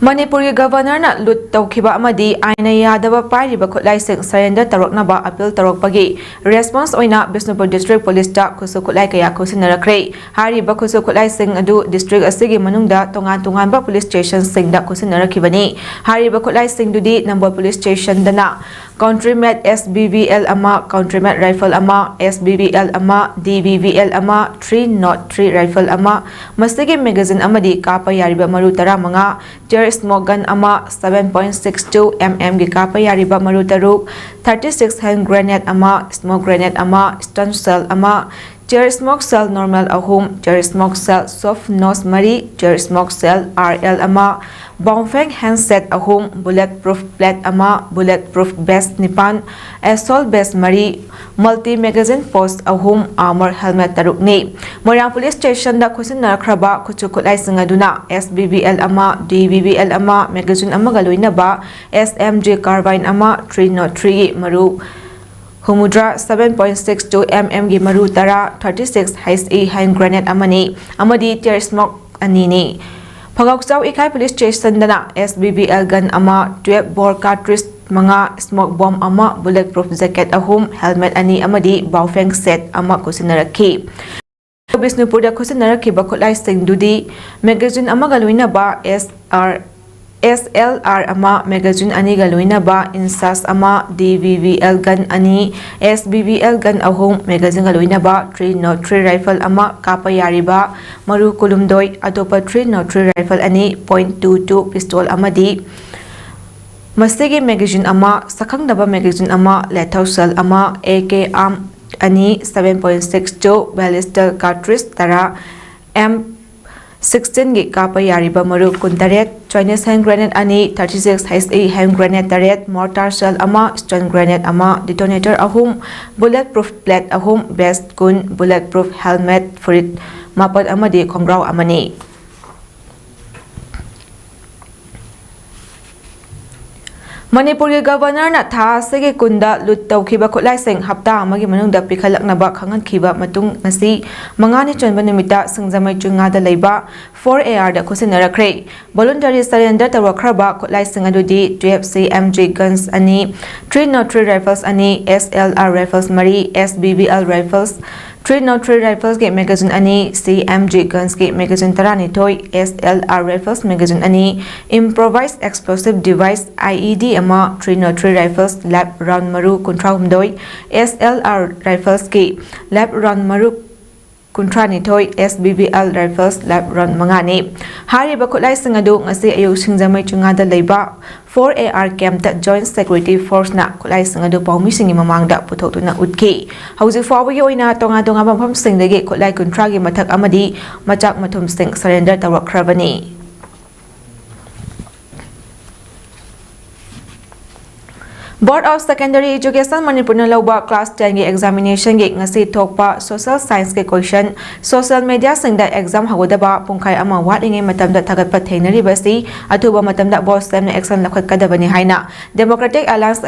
ꯃꯅꯤꯄꯨꯔꯒꯤ ꯒꯚꯔꯅꯔꯅ ꯂꯨꯠ ꯇꯧꯈꯤꯕ ꯑꯃꯗꯤ ꯑꯥꯏꯟꯅ ꯌꯥꯗꯕ ꯄꯥꯏꯔꯤꯕ ꯈꯨꯠꯂꯥꯏꯁꯤꯡ ꯁꯔꯦꯟꯗꯔ ꯇꯧꯔꯛꯅꯕ ꯑꯄꯤꯜ ꯇꯧꯔꯛꯄꯒꯤ ꯔꯦꯁꯄꯣꯟꯁ ꯑꯣꯏꯅ ꯕꯤꯁꯅꯨꯄꯨꯔ ꯗꯤꯁꯇ꯭ꯔꯤꯛ ꯄꯨꯂꯤꯁꯇ ꯈꯨꯠꯁꯨ ꯈꯨꯠꯂꯥꯏ ꯀꯌꯥ ꯈꯨꯠꯁꯤꯟꯅꯔꯛꯈ꯭ꯔꯦ꯫ ꯍꯥꯏꯔꯤꯕ ꯈꯨꯠꯁꯨ ꯈꯨꯠꯂꯥꯏꯁꯤꯡ ꯑꯗꯨ ꯗꯤꯁꯇ꯭ꯔꯤꯛ ꯑꯁꯤꯒꯤ ꯃꯅꯨꯡꯗ ꯇꯣꯉꯥꯟ ꯇꯣꯉꯥꯟꯕ ꯄꯨꯂꯤꯁ ꯁ꯭ꯇꯦꯁꯟꯁꯤꯡꯗ ꯈꯨꯠꯁꯤꯟꯅꯔꯛꯈꯤꯕꯅꯤ꯫ ꯍꯥꯏꯔꯤꯕ ꯈꯨꯠꯂꯥꯏꯁꯤꯡꯗꯨꯗꯤ ꯅꯝꯕꯣꯜ ꯄꯨꯂꯤꯁ ꯁ꯭ꯇꯦꯁꯟꯗꯅ ꯀꯥꯎꯟꯇ꯭ꯔꯤ ꯃꯦꯠ S B B L ꯑꯃ, ꯀꯥꯎꯟꯇ꯭ꯔꯤ ꯃꯦꯠ ꯔꯥꯏꯐꯜ ꯑꯃ, S B B L ꯑꯃ, D B B L ꯑꯃ, three nought three ꯔꯥꯏꯐꯜ ꯑꯃ, ꯃꯁꯤꯒꯤ ꯃꯦꯒꯥꯖꯤꯟ ꯑꯃꯗꯤ ꯀꯥꯞꯄ ꯌꯥꯔꯤꯕ ꯃꯔꯨ ꯇꯔꯥꯃꯉꯥ, ꯇꯤꯌꯔ ꯁ꯭ꯃꯣꯛ ꯒꯟ ꯑꯃ, seven point six two M M ꯒꯤ ꯀꯥꯞꯄ ꯌꯥꯔꯤꯕ ꯃꯔꯨ ꯇꯔꯨꯛ, thirty six ꯍꯦꯟ ꯒ꯭ꯔꯦꯅꯦꯗ ꯑꯃ, ꯁ꯭ꯃꯣꯛ ꯒ꯭ꯔꯦꯅꯦꯗ ꯑꯃ, ꯁ꯭ꯇꯟ ꯁꯦꯜ ꯑꯃ, ꯇꯤꯌꯔ ꯁ꯭ꯃꯣꯛ ꯁꯦꯜ ꯅꯣꯔꯃꯦꯜ ꯑꯍꯨꯝ, ꯇꯤꯌꯔ ꯁ꯭ꯃꯣꯛ ꯁꯦꯜ ꯁꯣꯐ ꯅꯣꯁ ꯃꯔꯤ, ꯇꯤꯌꯔ ꯁ꯭ꯃꯣꯛ ꯁꯦꯜ R L ꯑꯃ, ꯕꯥꯎꯐꯦꯡ ꯍꯦꯟꯁꯦꯠ ꯑꯍꯨꯝ, ꯕꯨꯂꯦꯠ ꯄ꯭ꯔꯨꯐ ꯄ꯭ꯂꯦꯠ ꯑꯃ, ꯕꯨꯂꯦꯠ ꯄ꯭ꯔꯨꯐ ꯚꯦꯁ ꯅꯤꯄꯥꯟ, ꯑꯦꯁꯣꯜ ꯚꯦꯁ ꯃꯔꯤ, ꯃꯜꯇꯤ ꯃꯦꯒꯥꯖꯤꯟ ꯄꯣꯁ ꯑꯍꯨꯝ, ꯑꯥꯔꯃꯔ ꯍꯦꯜꯃꯦꯠ ꯇꯔꯨꯛꯅꯤ꯫ ꯃꯣꯏꯔꯥꯡ ꯄꯨꯂꯤꯁ ꯁ꯭ꯇꯦꯁꯟꯗ ꯈꯨꯠꯁꯤꯟꯅꯔꯛꯈ꯭ꯔꯕ ꯈꯨꯠꯁꯨ ꯈꯨꯠꯂꯥꯏꯁꯤꯡ ꯑꯗꯨꯅ S B B L ꯑꯃ, D B B L ꯑꯃ, ꯃꯦꯒꯥꯖꯤꯟ ꯑꯃꯒ ꯂꯣꯏꯅꯕ S M G carbine ꯑꯃ, three nought three ꯒꯤ ꯃꯔꯨ ꯍꯨꯝꯐꯨꯇꯔꯥ, seven point six two M M ꯒꯤ ꯃꯔꯨ ꯇꯔꯥ, thirty six H E hand grenade ꯑꯃꯅꯤ ꯑꯃꯗꯤ ꯇꯤꯌꯔ ꯁ꯭ꯃꯣꯛ ꯑꯅꯤꯅꯤ꯫ ꯐꯒꯧꯆꯥꯎ ꯏꯀꯥꯏ ꯄꯨꯂꯤꯁ ꯁ꯭ꯇꯦꯁꯟꯗꯅ S B B L gun ꯑꯃ, twelve ꯕꯣꯔ ꯀꯥꯔꯇ꯭ꯔꯤꯖ ꯃꯉꯥ, ꯁ꯭ꯃꯣꯛ ꯕꯣꯝ ꯑꯃ, ꯕꯨꯂꯦꯠ ꯄ꯭ꯔꯨꯐ ꯖꯦꯀꯦꯠ ꯑꯍꯨꯝ, ꯍꯦꯜꯃꯦꯠ ꯑꯅꯤ ꯑꯃꯗꯤ ꯕꯥꯎꯐꯦꯡ ꯁꯦꯠ ꯑꯃ ꯈꯨꯠꯁꯤꯟꯅꯔꯛꯈꯤ꯫ ꯕꯤꯁꯅꯨꯄꯨꯔꯗ ꯈꯨꯠꯁꯤꯟꯅꯔꯛꯈꯤꯕ ꯈꯨꯠꯂꯥꯏꯁꯤꯡꯗꯨꯗꯤ ꯃꯦꯒꯥꯖꯤꯟ ꯑꯃꯒ ꯂꯣꯏꯅꯕ S R S L R ꯑꯃ, ꯃꯦꯒꯥꯖꯤꯟ ꯑꯅꯤꯒ ꯂꯣꯏꯅꯕ ꯏꯟꯁꯥꯁ ꯑꯃ, D B B L gun ꯑꯅꯤ, S B B L gun ꯑꯍꯨꯝ, ꯃꯦꯒꯥꯖꯤꯟꯒ ꯂꯣꯏꯅꯕ three nought three ꯔꯥꯏꯐꯜ ꯑꯃ, ꯀꯥꯞꯄ ꯌꯥꯔꯤꯕ ꯃꯔꯨ ꯀꯨꯟꯍꯨꯝꯗꯣꯏ, ꯑꯇꯣꯞꯄ three nought three ꯔꯥꯏꯐꯜ ꯑꯅꯤ, point two two ꯄꯤꯁꯇꯣꯜ ꯑꯃꯗꯤ ꯃꯁꯤꯒꯤ ꯃꯦꯒꯥꯖꯤꯟ ꯑꯃ, ꯁꯛꯈꯪꯗꯕ ꯃꯦꯒꯥꯖꯤꯟ ꯑꯃ, ꯂꯦꯊꯧ ꯁꯦꯜ ꯑꯃ, A K ꯑꯥꯔꯝ ꯑꯅꯤ, seven point six two ballistic ꯀꯥꯔꯇ꯭ꯔꯤꯖ ꯇꯔꯥ, M ꯁꯤꯛꯁꯇꯤꯟꯒꯤ ꯀꯥꯞꯄ ꯌꯥꯔꯤꯕ ꯃꯔꯨ ꯀꯨꯟꯇꯔꯦꯠ, Chinese hand grenade ꯑꯅꯤ, thirty six H E hand grenade ꯇꯔꯦꯠ, mortar shell ꯑꯃ, stun grenade ꯑꯃ, detonator ꯑꯍꯨꯝ, bullet proof plate ꯑꯍꯨꯝ, vest ꯀꯨꯟ, bullet proof helmet, ꯐꯨꯔꯤꯠ ꯃꯥꯄꯜ ꯑꯃꯗꯤ ꯈꯣꯡꯒ꯭ꯔꯥꯎ ꯑꯃꯅꯤ꯫ ꯃꯅꯤꯄꯨꯔꯒꯤ ꯒꯕꯔꯅꯔꯅ ꯊꯥ ꯑꯁꯤꯒꯤ ꯀꯨꯟꯗ ꯂꯨꯠ ꯇꯧꯈꯤꯕ ꯈꯨꯠꯂꯥꯏꯁꯤꯡ ꯍꯞꯇꯥ ꯑꯃꯒꯤ ꯃꯅꯨꯡꯗ ꯄꯤꯈꯠꯂꯛꯅꯕ ꯈꯪꯍꯟꯈꯤꯕ ꯃꯇꯨꯡ, ꯉꯁꯤ ꯃꯉꯥꯅꯤ ꯆꯟꯕ ꯅꯨꯃꯤꯠꯇ ꯁꯤꯡꯖꯃꯩ ꯆꯤꯡꯉꯥꯗ ꯂꯩꯕ four A R the ꯈꯨꯠꯁꯤꯟꯅꯔꯛꯈ꯭ꯔꯦ꯫ Voluntary surrender ꯇꯧꯔꯛꯈ꯭ꯔꯕ ꯈꯨꯠꯂꯥꯏꯁꯤꯡ ꯑꯗꯨꯗꯤ twelve C M G guns ꯑꯅꯤ, three nought three rifles ꯑꯅꯤ, S L R rifles ꯃꯔꯤ, S B B L rifles, three nought three riflesꯀꯤ magazine ꯑꯅꯤ, C M G gunsꯀꯤ magazine ꯇꯔꯥꯅꯤꯊꯣꯏ, S L R rifles magazine ꯑꯅꯤ, improvised explosive device, I E D ꯑꯃ, three nought three rifles live round ꯃꯔꯨ ꯀꯨꯟꯊ꯭ꯔꯥꯍꯨꯝꯗꯣꯏ, S L R riflesꯀꯤ live round ꯃꯔꯨ ꯀꯨꯟꯊ꯭ꯔꯥꯅꯤꯊꯣꯏ, S B B L rifles live round ꯃꯉꯥꯅꯤ꯫ ꯍꯥꯏꯔꯤꯕ ꯈꯨꯠꯂꯥꯏꯁꯤꯡ ꯑꯗꯨ ꯉꯁꯤ ꯑꯌꯨꯛ ꯁꯤꯡꯖꯃꯩ ꯆꯤꯡꯉꯥꯗ ꯂꯩꯕ four A R campꯇ Joint Security Forceꯅ ꯈꯨꯠꯂꯥꯏꯁꯤꯡ ꯑꯗꯨ ꯄꯥꯎꯃꯤꯁꯤꯡꯒꯤ ꯃꯃꯥꯡꯗ ꯄꯨꯊꯣꯛꯇꯨꯅ ꯎꯠꯈꯤ꯫ ꯍꯧꯖꯤꯛ ꯐꯥꯎꯕꯒꯤ ꯑꯣꯏꯅ ꯇꯣꯉꯥꯟ ꯇꯣꯉꯥꯟꯕ ꯃꯐꯝꯁꯤꯡꯗꯒꯤ ꯈꯨꯠꯂꯥꯏ ꯀꯨꯟꯊ꯭ꯔꯥꯒꯤ ꯃꯊꯛ ꯑꯃꯗꯤ ꯃꯆꯥꯛ ꯃꯊꯨꯝꯁꯤꯡ surrender ꯇꯧꯔꯛꯈ꯭ꯔꯕꯅꯤ꯫ Board of Secondary Education ꯃꯅꯤꯄꯨꯔꯅ ꯂꯧꯕ class tenꯒꯤ examinationꯒꯤ ꯉꯁꯤ ꯊꯣꯛꯄ social scienceꯀꯤ question, social mediaꯁꯤꯡꯗ exam ꯍꯧꯒꯗꯕ ꯄꯨꯡꯈꯥꯏ ꯑꯃ ꯋꯥꯠꯂꯤꯉꯩ ꯃꯇꯝꯗ ꯊꯥꯒꯠꯄ ꯊꯦꯡꯅꯔꯤꯕꯁꯤ ꯑꯊꯨꯕ ꯃꯇꯝꯗ board ꯁꯦꯝꯅ action ꯂꯧꯈꯠꯀꯗꯕꯅꯤ ꯍꯥꯏꯅ Democratic Alliance,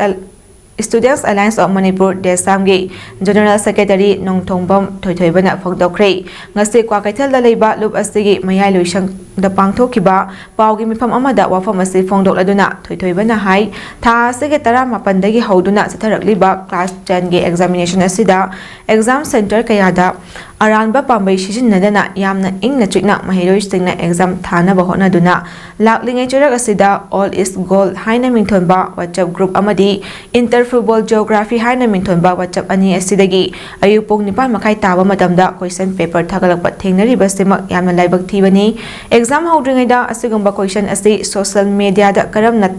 Students Alliance of Manipur, ꯗꯦꯁꯥꯝꯒꯤ General Secretary ꯅꯣꯡꯊꯣꯡꯕꯝ ꯊꯣꯏꯊꯣꯏꯕꯅ ꯐꯣꯡꯗꯣꯛꯈ꯭ꯔꯦ꯫ ꯉꯁꯤ ꯀ꯭ꯋꯥꯀꯩꯊꯦꯜꯗ ꯂꯩꯕ ꯂꯨꯞ ꯑꯁꯤꯒꯤ ꯃꯌꯥꯏ ꯂꯣꯏꯁꯪꯗ ꯄꯥꯡꯊꯣꯛꯈꯤꯕ ꯄꯥꯎꯒꯤ ꯃꯤꯐꯝ ꯑꯃꯗ ꯋꯥꯐꯝ ꯑꯁꯤ ꯐꯣꯡꯗꯣꯛꯂꯗꯨꯅ ꯊꯣꯏꯊꯣꯏꯕꯅ ꯍꯥꯏ, ꯊꯥ ꯑꯁꯤꯒꯤ ꯇꯔꯥꯃꯥꯄꯟꯗꯒꯤ ꯍꯧꯗꯨꯅ ꯆꯠꯊꯔꯛꯂꯤꯕ class tenꯒꯤ examination ꯑꯁꯤꯗ exam center ꯀꯌꯥꯗ ꯑꯔꯥꯟꯕ ꯄꯥꯝꯕꯩ ꯁꯤꯖꯤꯟꯅꯗꯅ ꯌꯥꯝꯅ ꯏꯪꯅ ꯆꯤꯛꯅ ꯃꯍꯩꯔꯣꯏꯁꯤꯡꯅ exam ꯊꯥꯅꯕ ꯍꯣꯠꯅꯗꯨꯅ ꯂꯥꯛꯂꯤꯉꯩ ꯆꯩꯔꯛ ꯑꯁꯤꯗ All is Gold ꯍꯥꯏꯅ ꯃꯤꯡꯊꯣꯟꯕ WhatsApp group ꯑꯃꯗꯤ Inter Football Geography ꯍꯥꯏꯅ ꯃꯤꯡꯊꯣꯟꯕ WhatsApp ꯑꯅꯤ ꯑꯁꯤꯗꯒꯤ ꯑꯌꯨꯛ ꯄꯨꯡ ꯅꯤꯄꯥꯟ ꯃꯈꯥꯏ ꯇꯥꯕ ꯃꯇꯝꯗ question paper ꯊꯥꯒꯠꯂꯛꯄ ꯊꯦꯡꯅꯔꯤꯕꯁꯤꯃꯛ ꯌꯥꯝꯅ ꯂꯥꯏꯕꯛ ꯊꯤꯕꯅꯤ꯫ Exam ꯍꯧꯗ꯭ꯔꯤꯉꯩꯗ ꯑꯁꯤꯒꯨꯝꯕ question ꯑꯁꯤ social mediaꯗ ꯀꯔꯝꯅ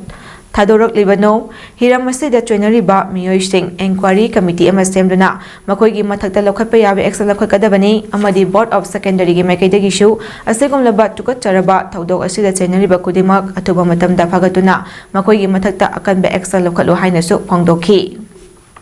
ꯊꯥꯗꯣꯔꯛꯂꯤꯕꯅꯣ? ꯍꯤꯔꯝ ꯑꯁꯤꯗ ꯆꯣꯏꯅꯔꯤꯕ ꯃꯤꯑꯣꯏꯁꯤꯡ ꯏꯟꯀ꯭ꯋꯥꯏꯔꯤ ꯀꯃꯤꯇꯤ ꯑꯃ ꯁꯦꯝꯗꯨꯅ ꯃꯈꯣꯏꯒꯤ ꯃꯊꯛꯇ ꯂꯧꯈꯠꯄ ꯌꯥꯕ action ꯂꯧꯈꯠꯀꯗꯕꯅꯤ ꯑꯃꯗꯤ Board of Secondary ꯒꯤ ꯃꯥꯏꯀꯩꯗꯒꯤꯁꯨ ꯑꯁꯤꯒꯨꯝꯂꯕ ꯇꯨꯀꯠꯆꯔꯕ ꯊꯧꯗꯣꯛ ꯑꯁꯤꯗ ꯆꯦꯟꯅꯔꯤꯕ ꯈꯨꯗꯤꯡꯃꯛ ꯑꯊꯨꯕ ꯃꯇꯝꯗ ꯐꯥꯒꯠꯇꯨꯅ ꯃꯈꯣꯏꯒꯤ ꯃꯊꯛꯇ ꯑꯀꯟꯕ action ꯂꯧꯈꯠꯂꯨ ꯍꯥꯏꯅꯁꯨ ꯐꯣꯡꯗꯣꯛꯈꯤ꯫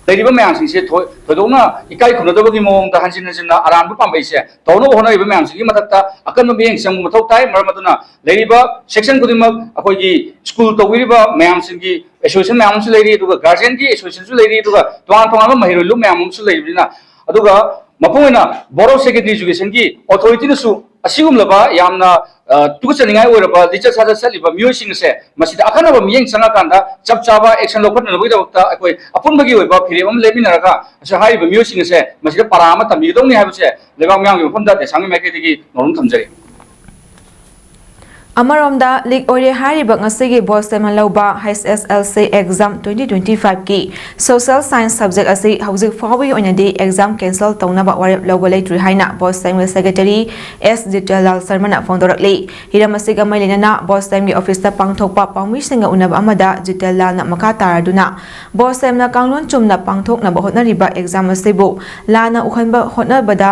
ꯂꯩꯔꯤꯕ ꯃꯌꯥꯝꯁꯤꯡꯁꯦ ꯊꯣꯏ- ꯊꯣꯏꯗꯣꯛꯅ ꯏꯀꯥꯏ ꯈꯨꯝꯅꯗꯕꯒꯤ ꯃꯑꯣꯡꯗ ꯍꯟꯖꯤꯟ ꯍꯟꯖꯤꯟꯅ ꯑꯔꯥꯟꯕ ꯄꯥꯝꯕꯩꯁꯦ ꯇꯧꯅꯕ ꯍꯣꯠꯅꯔꯤꯕ ꯃꯌꯥꯝꯁꯤꯒꯤ ꯃꯊꯛꯇ ꯑꯀꯟꯕ ꯃꯤꯠꯌꯦꯡ ꯆꯪꯕ ꯃꯊꯧ ꯇꯥꯏ꯫ ꯃꯔꯝ ꯑꯗꯨꯅ ꯂꯩꯔꯤꯕ section ꯈꯨꯗꯤꯡꯃꯛ ꯑꯩꯈꯣꯏꯒꯤ school ꯇꯧꯕꯤꯔꯤꯕ ꯃꯌꯥꯝꯁꯤꯡꯒꯤ association ꯃꯌꯥꯝ ꯑꯃꯁꯨ ꯂꯩꯔꯤ, ꯑꯗꯨꯒ guardian ꯒꯤ association ꯁꯨ ꯂꯩꯔꯤ, ꯑꯗꯨꯒ ꯇꯣꯉꯥꯟ ꯇꯣꯉꯥꯟꯕ ꯃꯍꯩꯔꯣꯏ ꯂꯨꯞ ꯃꯌꯥꯝ ꯑꯃꯁꯨ ꯂꯩꯔꯤꯕꯅꯤꯅ, ꯑꯗꯨꯒ ꯃꯄꯨꯡ ꯑꯣꯏꯅ Board of Secondary Education ꯒꯤ authority ꯅꯁꯨ ꯑꯁꯤꯒꯨꯝꯂꯕ ꯌꯥꯝꯅ, ꯑ, ꯇꯨꯀꯠꯆꯅꯤꯡꯉꯥꯏ ꯑꯣꯏꯔꯕ ꯂꯤꯆꯠ ꯁꯥꯖꯠ ꯆꯠꯂꯤꯕ ꯃꯤꯑꯣꯏꯁꯤꯡ ꯑꯁꯦ ꯃꯁꯤꯗ ꯑꯀꯟꯅꯕ ꯃꯤꯠꯌꯦꯡ ꯆꯪꯉꯀꯥꯟꯗ ꯆꯞ ꯆꯥꯕ action ꯂꯧꯈꯠꯅꯅꯕꯒꯤꯗꯃꯛꯇ ꯑꯩꯈꯣꯏ ꯑꯄꯨꯟꯕꯒꯤ ꯑꯣꯏꯕ ꯐꯤꯔꯦꯞ ꯑꯃ ꯂꯦꯞꯃꯤꯟꯅꯔꯒ ꯑꯁꯤ ꯍꯥꯏꯔꯤꯕ ꯃꯤꯑꯣꯏꯁꯤꯡ ꯑꯁꯦ ꯃꯁꯤꯗ ꯄꯔꯥ ꯑꯃ ꯇꯝꯕꯤꯒꯗꯧꯅꯤ ꯍꯥꯏꯕꯁꯦ ꯂꯩꯕꯥꯛ ꯃꯤꯌꯥꯝꯒꯤ ꯃꯐꯝꯗ ꯗꯦꯁꯥꯝꯒꯤ ꯃꯥꯏꯀꯩꯗꯒꯤ ꯅꯣꯡꯗꯝ ꯊꯝꯖꯔꯤ꯫ ꯑꯃꯔꯣꯝꯗ, ꯂꯤꯛ ꯑꯣꯏꯔꯦ ꯍꯥꯏꯔꯤꯕ ꯉꯁꯤꯒꯤ ꯕꯣꯁ ꯇꯥꯏꯝꯅ ꯂꯧꯕ H S L C exam twenty twenty five ꯀꯤ social science subject ꯑꯁꯤ ꯍꯧꯖꯤꯛ ꯐꯥꯎꯕꯒꯤ ꯑꯣꯏꯅꯗꯤ exam cancel ꯇꯧꯅꯕ ꯋꯥꯔꯦꯞ ꯂꯧꯕ ꯂꯩꯇ꯭ꯔꯤ ꯍꯥꯏꯅ ꯕꯣꯁ ꯇꯥꯏꯝꯒꯤ secretary S ꯖꯤꯇꯦꯟ ꯂꯥꯜ ꯁꯔꯃꯅ ꯐꯣꯡꯗꯣꯔꯛꯂꯤ꯫ ꯍꯤꯔꯝ ꯑꯁꯤꯒ ꯃꯔꯤ ꯂꯩꯅꯅ ꯕꯣꯁ ꯇꯥꯏꯝꯒꯤ office ꯇ ꯄꯥꯡꯊꯣꯛꯄ ꯄꯥꯎꯃꯤꯁꯤꯡꯒ ꯎꯅꯕ ꯑꯃꯗ ꯖꯤꯇꯦꯟ ꯂꯥꯜꯅ ꯃꯈꯥ ꯇꯥꯔꯗꯨꯅ ꯕꯣꯁ ꯇꯥꯏꯝꯅ ꯀꯥꯡꯂꯣꯟ ꯆꯨꯝꯅ ꯄꯥꯡꯊꯣꯛꯅꯕ ꯍꯣꯠꯅꯔꯤꯕ exam ꯑꯁꯤꯕꯨ ꯂꯥꯟꯅ ꯎꯍꯟꯕ ꯍꯣꯠꯅꯕꯗ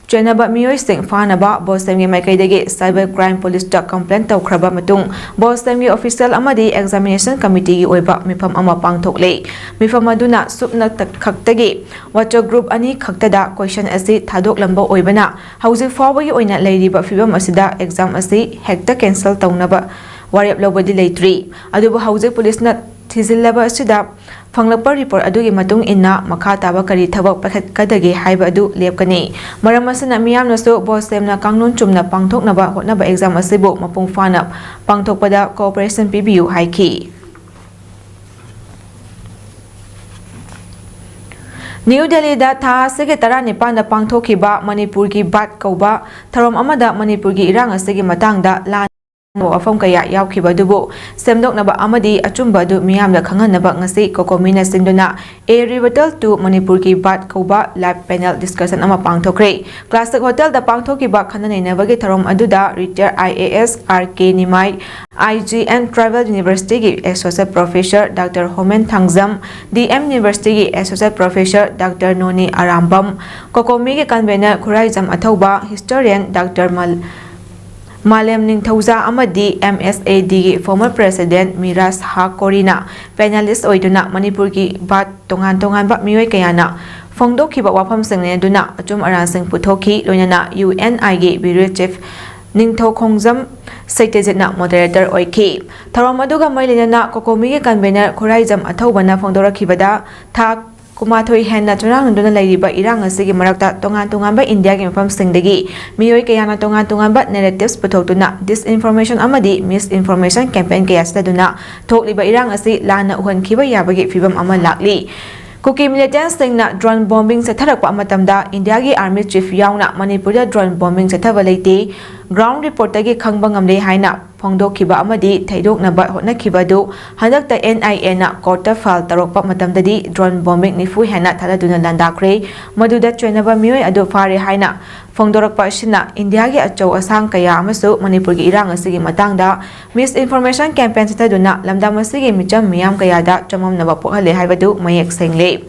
ꯆꯦꯟꯅꯕ ꯃꯤꯑꯣꯏꯁꯤꯡ ꯐꯥꯅꯕ ꯕꯣꯁ ꯇꯥꯏꯝꯒꯤ ꯃꯥꯏꯀꯩꯗꯒꯤ cyber crime police ꯇ complain ꯇꯧꯈ꯭ꯔꯕ ꯃꯇꯨꯡ ꯕꯣꯁ ꯇꯥꯏꯝꯒꯤ official ꯑꯃꯗꯤ examination committee ꯒꯤ ꯑꯣꯏꯕ ꯃꯤꯐꯝ ꯑꯃ ꯄꯥꯡꯊꯣꯛꯂꯦ꯫ ꯃꯤꯐꯝ ꯑꯗꯨꯅ ꯁꯨꯞꯅ ꯈꯛꯇꯒꯤ WhatsApp group ꯑꯅꯤ ꯈꯛꯇꯗ question ꯑꯁꯤ ꯊꯥꯗꯣꯛꯂꯝꯕ ꯑꯣꯏꯕꯅ ꯍꯧꯖꯤꯛ ꯐꯥꯎꯕꯒꯤ ꯑꯣꯏꯅ ꯂꯩꯔꯤꯕ ꯐꯤꯕꯝ ꯑꯁꯤꯗ exam ꯑꯁꯤ ꯍꯦꯛꯇ cancel ꯇꯧꯅꯕ ꯋꯥꯔꯦꯞ ꯂꯧꯕꯗꯤ ꯂꯩꯇ꯭ꯔꯤ꯫ ꯑꯗꯨꯕꯨ ꯍꯧꯖꯤꯛ police ꯅ ꯊꯤꯖꯤꯜꯂꯕ ꯑꯁꯤꯗ ꯐꯪꯂꯛꯄ report ꯑꯗꯨꯒꯤ ꯃꯇꯨꯡ ꯏꯟꯅ ꯃꯈꯥ ꯇꯥꯕ ꯀꯔꯤ ꯊꯕꯛ ꯄꯥꯏꯈꯠꯀꯗꯒꯦ ꯍꯥꯏꯕ ꯑꯗꯨ ꯂꯦꯞꯀꯅꯤ꯫ ꯃꯔꯝ ꯑꯁꯤꯅ ꯃꯤꯌꯥꯝꯅꯁꯨ ꯕꯣꯁ ꯇꯥꯏꯝꯅ ꯀꯥꯡꯂꯣꯟ ꯆꯨꯝꯅ ꯄꯥꯡꯊꯣꯛꯅꯕ ꯍꯣꯠꯅꯕ exam ꯑꯁꯤꯕꯨ ꯃꯄꯨꯡ ꯐꯥꯅ ꯄꯥꯡꯊꯣꯛꯄꯗ cooperation ꯄꯤꯕꯤꯌꯨ ꯍꯥꯏꯈꯤ꯫ ꯅ꯭ꯌꯨ ꯗꯦꯜꯂꯤꯗ ꯊꯥ ꯑꯁꯤꯒꯤ ꯇꯔꯥꯅꯤꯄꯥꯟꯗ ꯄꯥꯡꯊꯣꯛꯈꯤꯕ ꯃꯅꯤꯄꯨꯔꯒꯤ ꯕꯥꯠ ꯀꯧꯕ ꯊꯧꯔꯝ ꯑꯃꯗ ꯃꯅꯤꯄꯨꯔꯒꯤ ꯏꯔꯥꯡ ꯑꯁꯤꯒꯤ ꯃꯇꯥꯡꯗ ꯂꯥꯟ ꯋꯥꯐꯝ ꯀꯌꯥ ꯌꯥꯎꯈꯤꯕ ꯑꯗꯨꯕꯨ ꯁꯦꯝꯗꯣꯛꯅꯕ ꯑꯃꯗꯤ ꯑꯆꯨꯝꯕ ꯑꯗꯨ ꯃꯤꯌꯥꯝꯗ ꯈꯪꯍꯟꯅꯕ ꯉꯁꯤ ꯀꯣꯀꯣꯃꯤꯅ ꯁꯤꯟꯗꯨꯅ A Rebuttal to Manipur Ki Baat ꯀꯧꯕ live panel discussion ꯑꯃ ꯄꯥꯡꯊꯣꯛꯈ꯭ꯔꯦ꯫ Classic Hotel ꯗ ꯄꯥꯡꯊꯣꯛꯈꯤꯕ ꯈꯟꯅ ꯅꯩꯅꯕꯒꯤ ꯊꯧꯔꯝ ꯑꯗꯨꯗ retired I A S R K Nimai, I G and Tribal University ꯒꯤ Associate Professor Doctor Homen Thangzam, D M University ꯒꯤ Associate Professor Doctor Noni Arambam, ꯀꯣꯀꯣꯃꯤꯒꯤ convener Khuraijam ꯑꯊꯧꯕ, historian Doctor ꯃꯥꯂꯦꯝ ꯅꯤꯡꯊꯧꯖꯥ ꯑꯃꯗꯤ M S A D ꯒꯤ former president ꯃꯤꯔꯥꯖ ꯍꯥ ꯀꯣꯔꯤꯅ panelist ꯑꯣꯏꯗꯨꯅ ꯃꯅꯤꯄꯨꯔꯒꯤ ꯕꯥꯠ ꯇꯣꯉꯥꯟ ꯇꯣꯉꯥꯟꯕ ꯃꯤꯑꯣꯏ ꯀꯌꯥꯅ ꯐꯣꯡꯗꯣꯛꯈꯤꯕ ꯋꯥꯐꯝꯁꯤꯡ ꯅꯩꯅꯗꯨꯅ ꯑꯆꯨꯝ ꯑꯔꯥꯟꯁꯤꯡ ꯄꯨꯊꯣꯛꯈꯤ꯫ ꯂꯣꯏꯅꯅ U N I ꯒꯤ Bureau Chief ꯅꯤꯡꯊꯧ ꯈꯣꯡꯖꯝ ꯁꯩꯇꯖꯤꯠꯅ moderator ꯑꯣꯏꯈꯤ꯫ ꯊꯧꯔꯝ ꯑꯗꯨꯒ ꯃꯔꯤ ꯂꯩꯅꯅ ꯀꯣꯀꯣꯃꯤꯒꯤ convener ꯈꯨꯔꯥꯏꯖꯝ ꯑꯊꯧꯕꯅ ꯐꯣꯡꯗꯣꯔꯛꯈꯤꯕꯗ, ꯊꯥ ꯀꯨꯟꯃꯥꯊꯣꯏ ꯍꯦꯟꯅ ꯆꯔꯥꯡꯅꯗꯨꯅ ꯂꯩꯔꯤꯕ ꯏꯔꯥꯡ ꯑꯁꯤꯒꯤ ꯃꯔꯛꯇ ꯇꯣꯉꯥꯟ ꯇꯣꯉꯥꯟꯕ ꯏꯟꯗꯤꯌꯥꯒꯤ ꯃꯐꯝꯁꯤꯡꯗꯒꯤ ꯃꯤꯑꯣꯏ ꯀꯌꯥꯅ ꯇꯣꯉꯥꯟ ꯇꯣꯉꯥꯟꯕ narratives ꯄꯨꯊꯣꯛꯇꯨꯅ disinformation ꯑꯃꯗꯤ misinformation campaign ꯀꯌꯥ ꯁꯤꯖꯤꯟꯅꯗꯨꯅ ꯊꯣꯛꯂꯤꯕ ꯏꯔꯥꯡ ꯑꯁꯤ ꯂꯥꯟꯅ ꯎꯍꯟꯈꯤꯕ ꯌꯥꯕꯒꯤ ꯐꯤꯚꯝ ꯑꯃ ꯂꯥꯛꯂꯤ꯫ ꯀꯨꯀꯤ militants ꯁꯤꯡꯅ drone bombing ꯆꯠꯊꯔꯛꯄ ꯃꯇꯝꯗ ꯏꯟꯗꯤꯌꯥꯒꯤ army chief ꯌꯥꯎꯅ ꯃꯅꯤꯄꯨꯔꯗ drone bombing ꯆꯠꯊꯕ ꯂꯩꯇꯦ꯫ Ground report ꯇꯒꯤ ꯈꯪꯕ ꯉꯝꯂꯦ ꯍꯥꯏꯅ ꯐꯣꯡꯗꯣꯛꯈꯤꯕ ꯑꯃꯗꯤ ꯊꯩꯗꯣꯛꯅꯕ ꯍꯣꯠꯅꯈꯤꯕ ꯑꯗꯨ ꯍꯟꯗꯛꯇ N I A ꯅ court ꯇ file ꯇꯧꯔꯛꯄ ꯃꯇꯝꯗꯗꯤ drone bombing ꯅꯤꯐꯨ ꯍꯦꯟꯅ ꯊꯥꯗꯗꯨꯅ ꯂꯥꯟꯗꯥꯈ꯭ꯔꯦ꯫ ꯃꯗꯨꯗ ꯆꯣꯏꯅꯕ ꯃꯤꯑꯣꯏ ꯑꯗꯨ ꯐꯥꯔꯦ ꯍꯥꯏꯅ ꯐꯣꯡꯗꯣꯔꯛꯄ ꯑꯁꯤꯅ ꯏꯟꯗꯤꯌꯥꯒꯤ ꯑꯆꯧ ꯑꯁꯥꯡ ꯀꯌꯥ ꯑꯃꯁꯨ ꯃꯅꯤꯄꯨꯔꯒꯤ ꯏꯔꯥꯡ ꯑꯁꯤꯒꯤ ꯃꯇꯥꯡꯗ misinformation campaign ꯆꯠꯊꯗꯨꯅ ꯂꯝꯗꯝ ꯑꯁꯤꯒꯤ ꯃꯤꯆꯝ ꯃꯤꯌꯥꯝ ꯀꯌꯥꯗ ꯆꯃꯝꯅꯕ ꯄꯣꯛꯍꯜꯂꯦ ꯍꯥꯏꯕꯗꯨ ꯃꯌꯦꯛ ꯁꯦꯡꯂꯦ꯫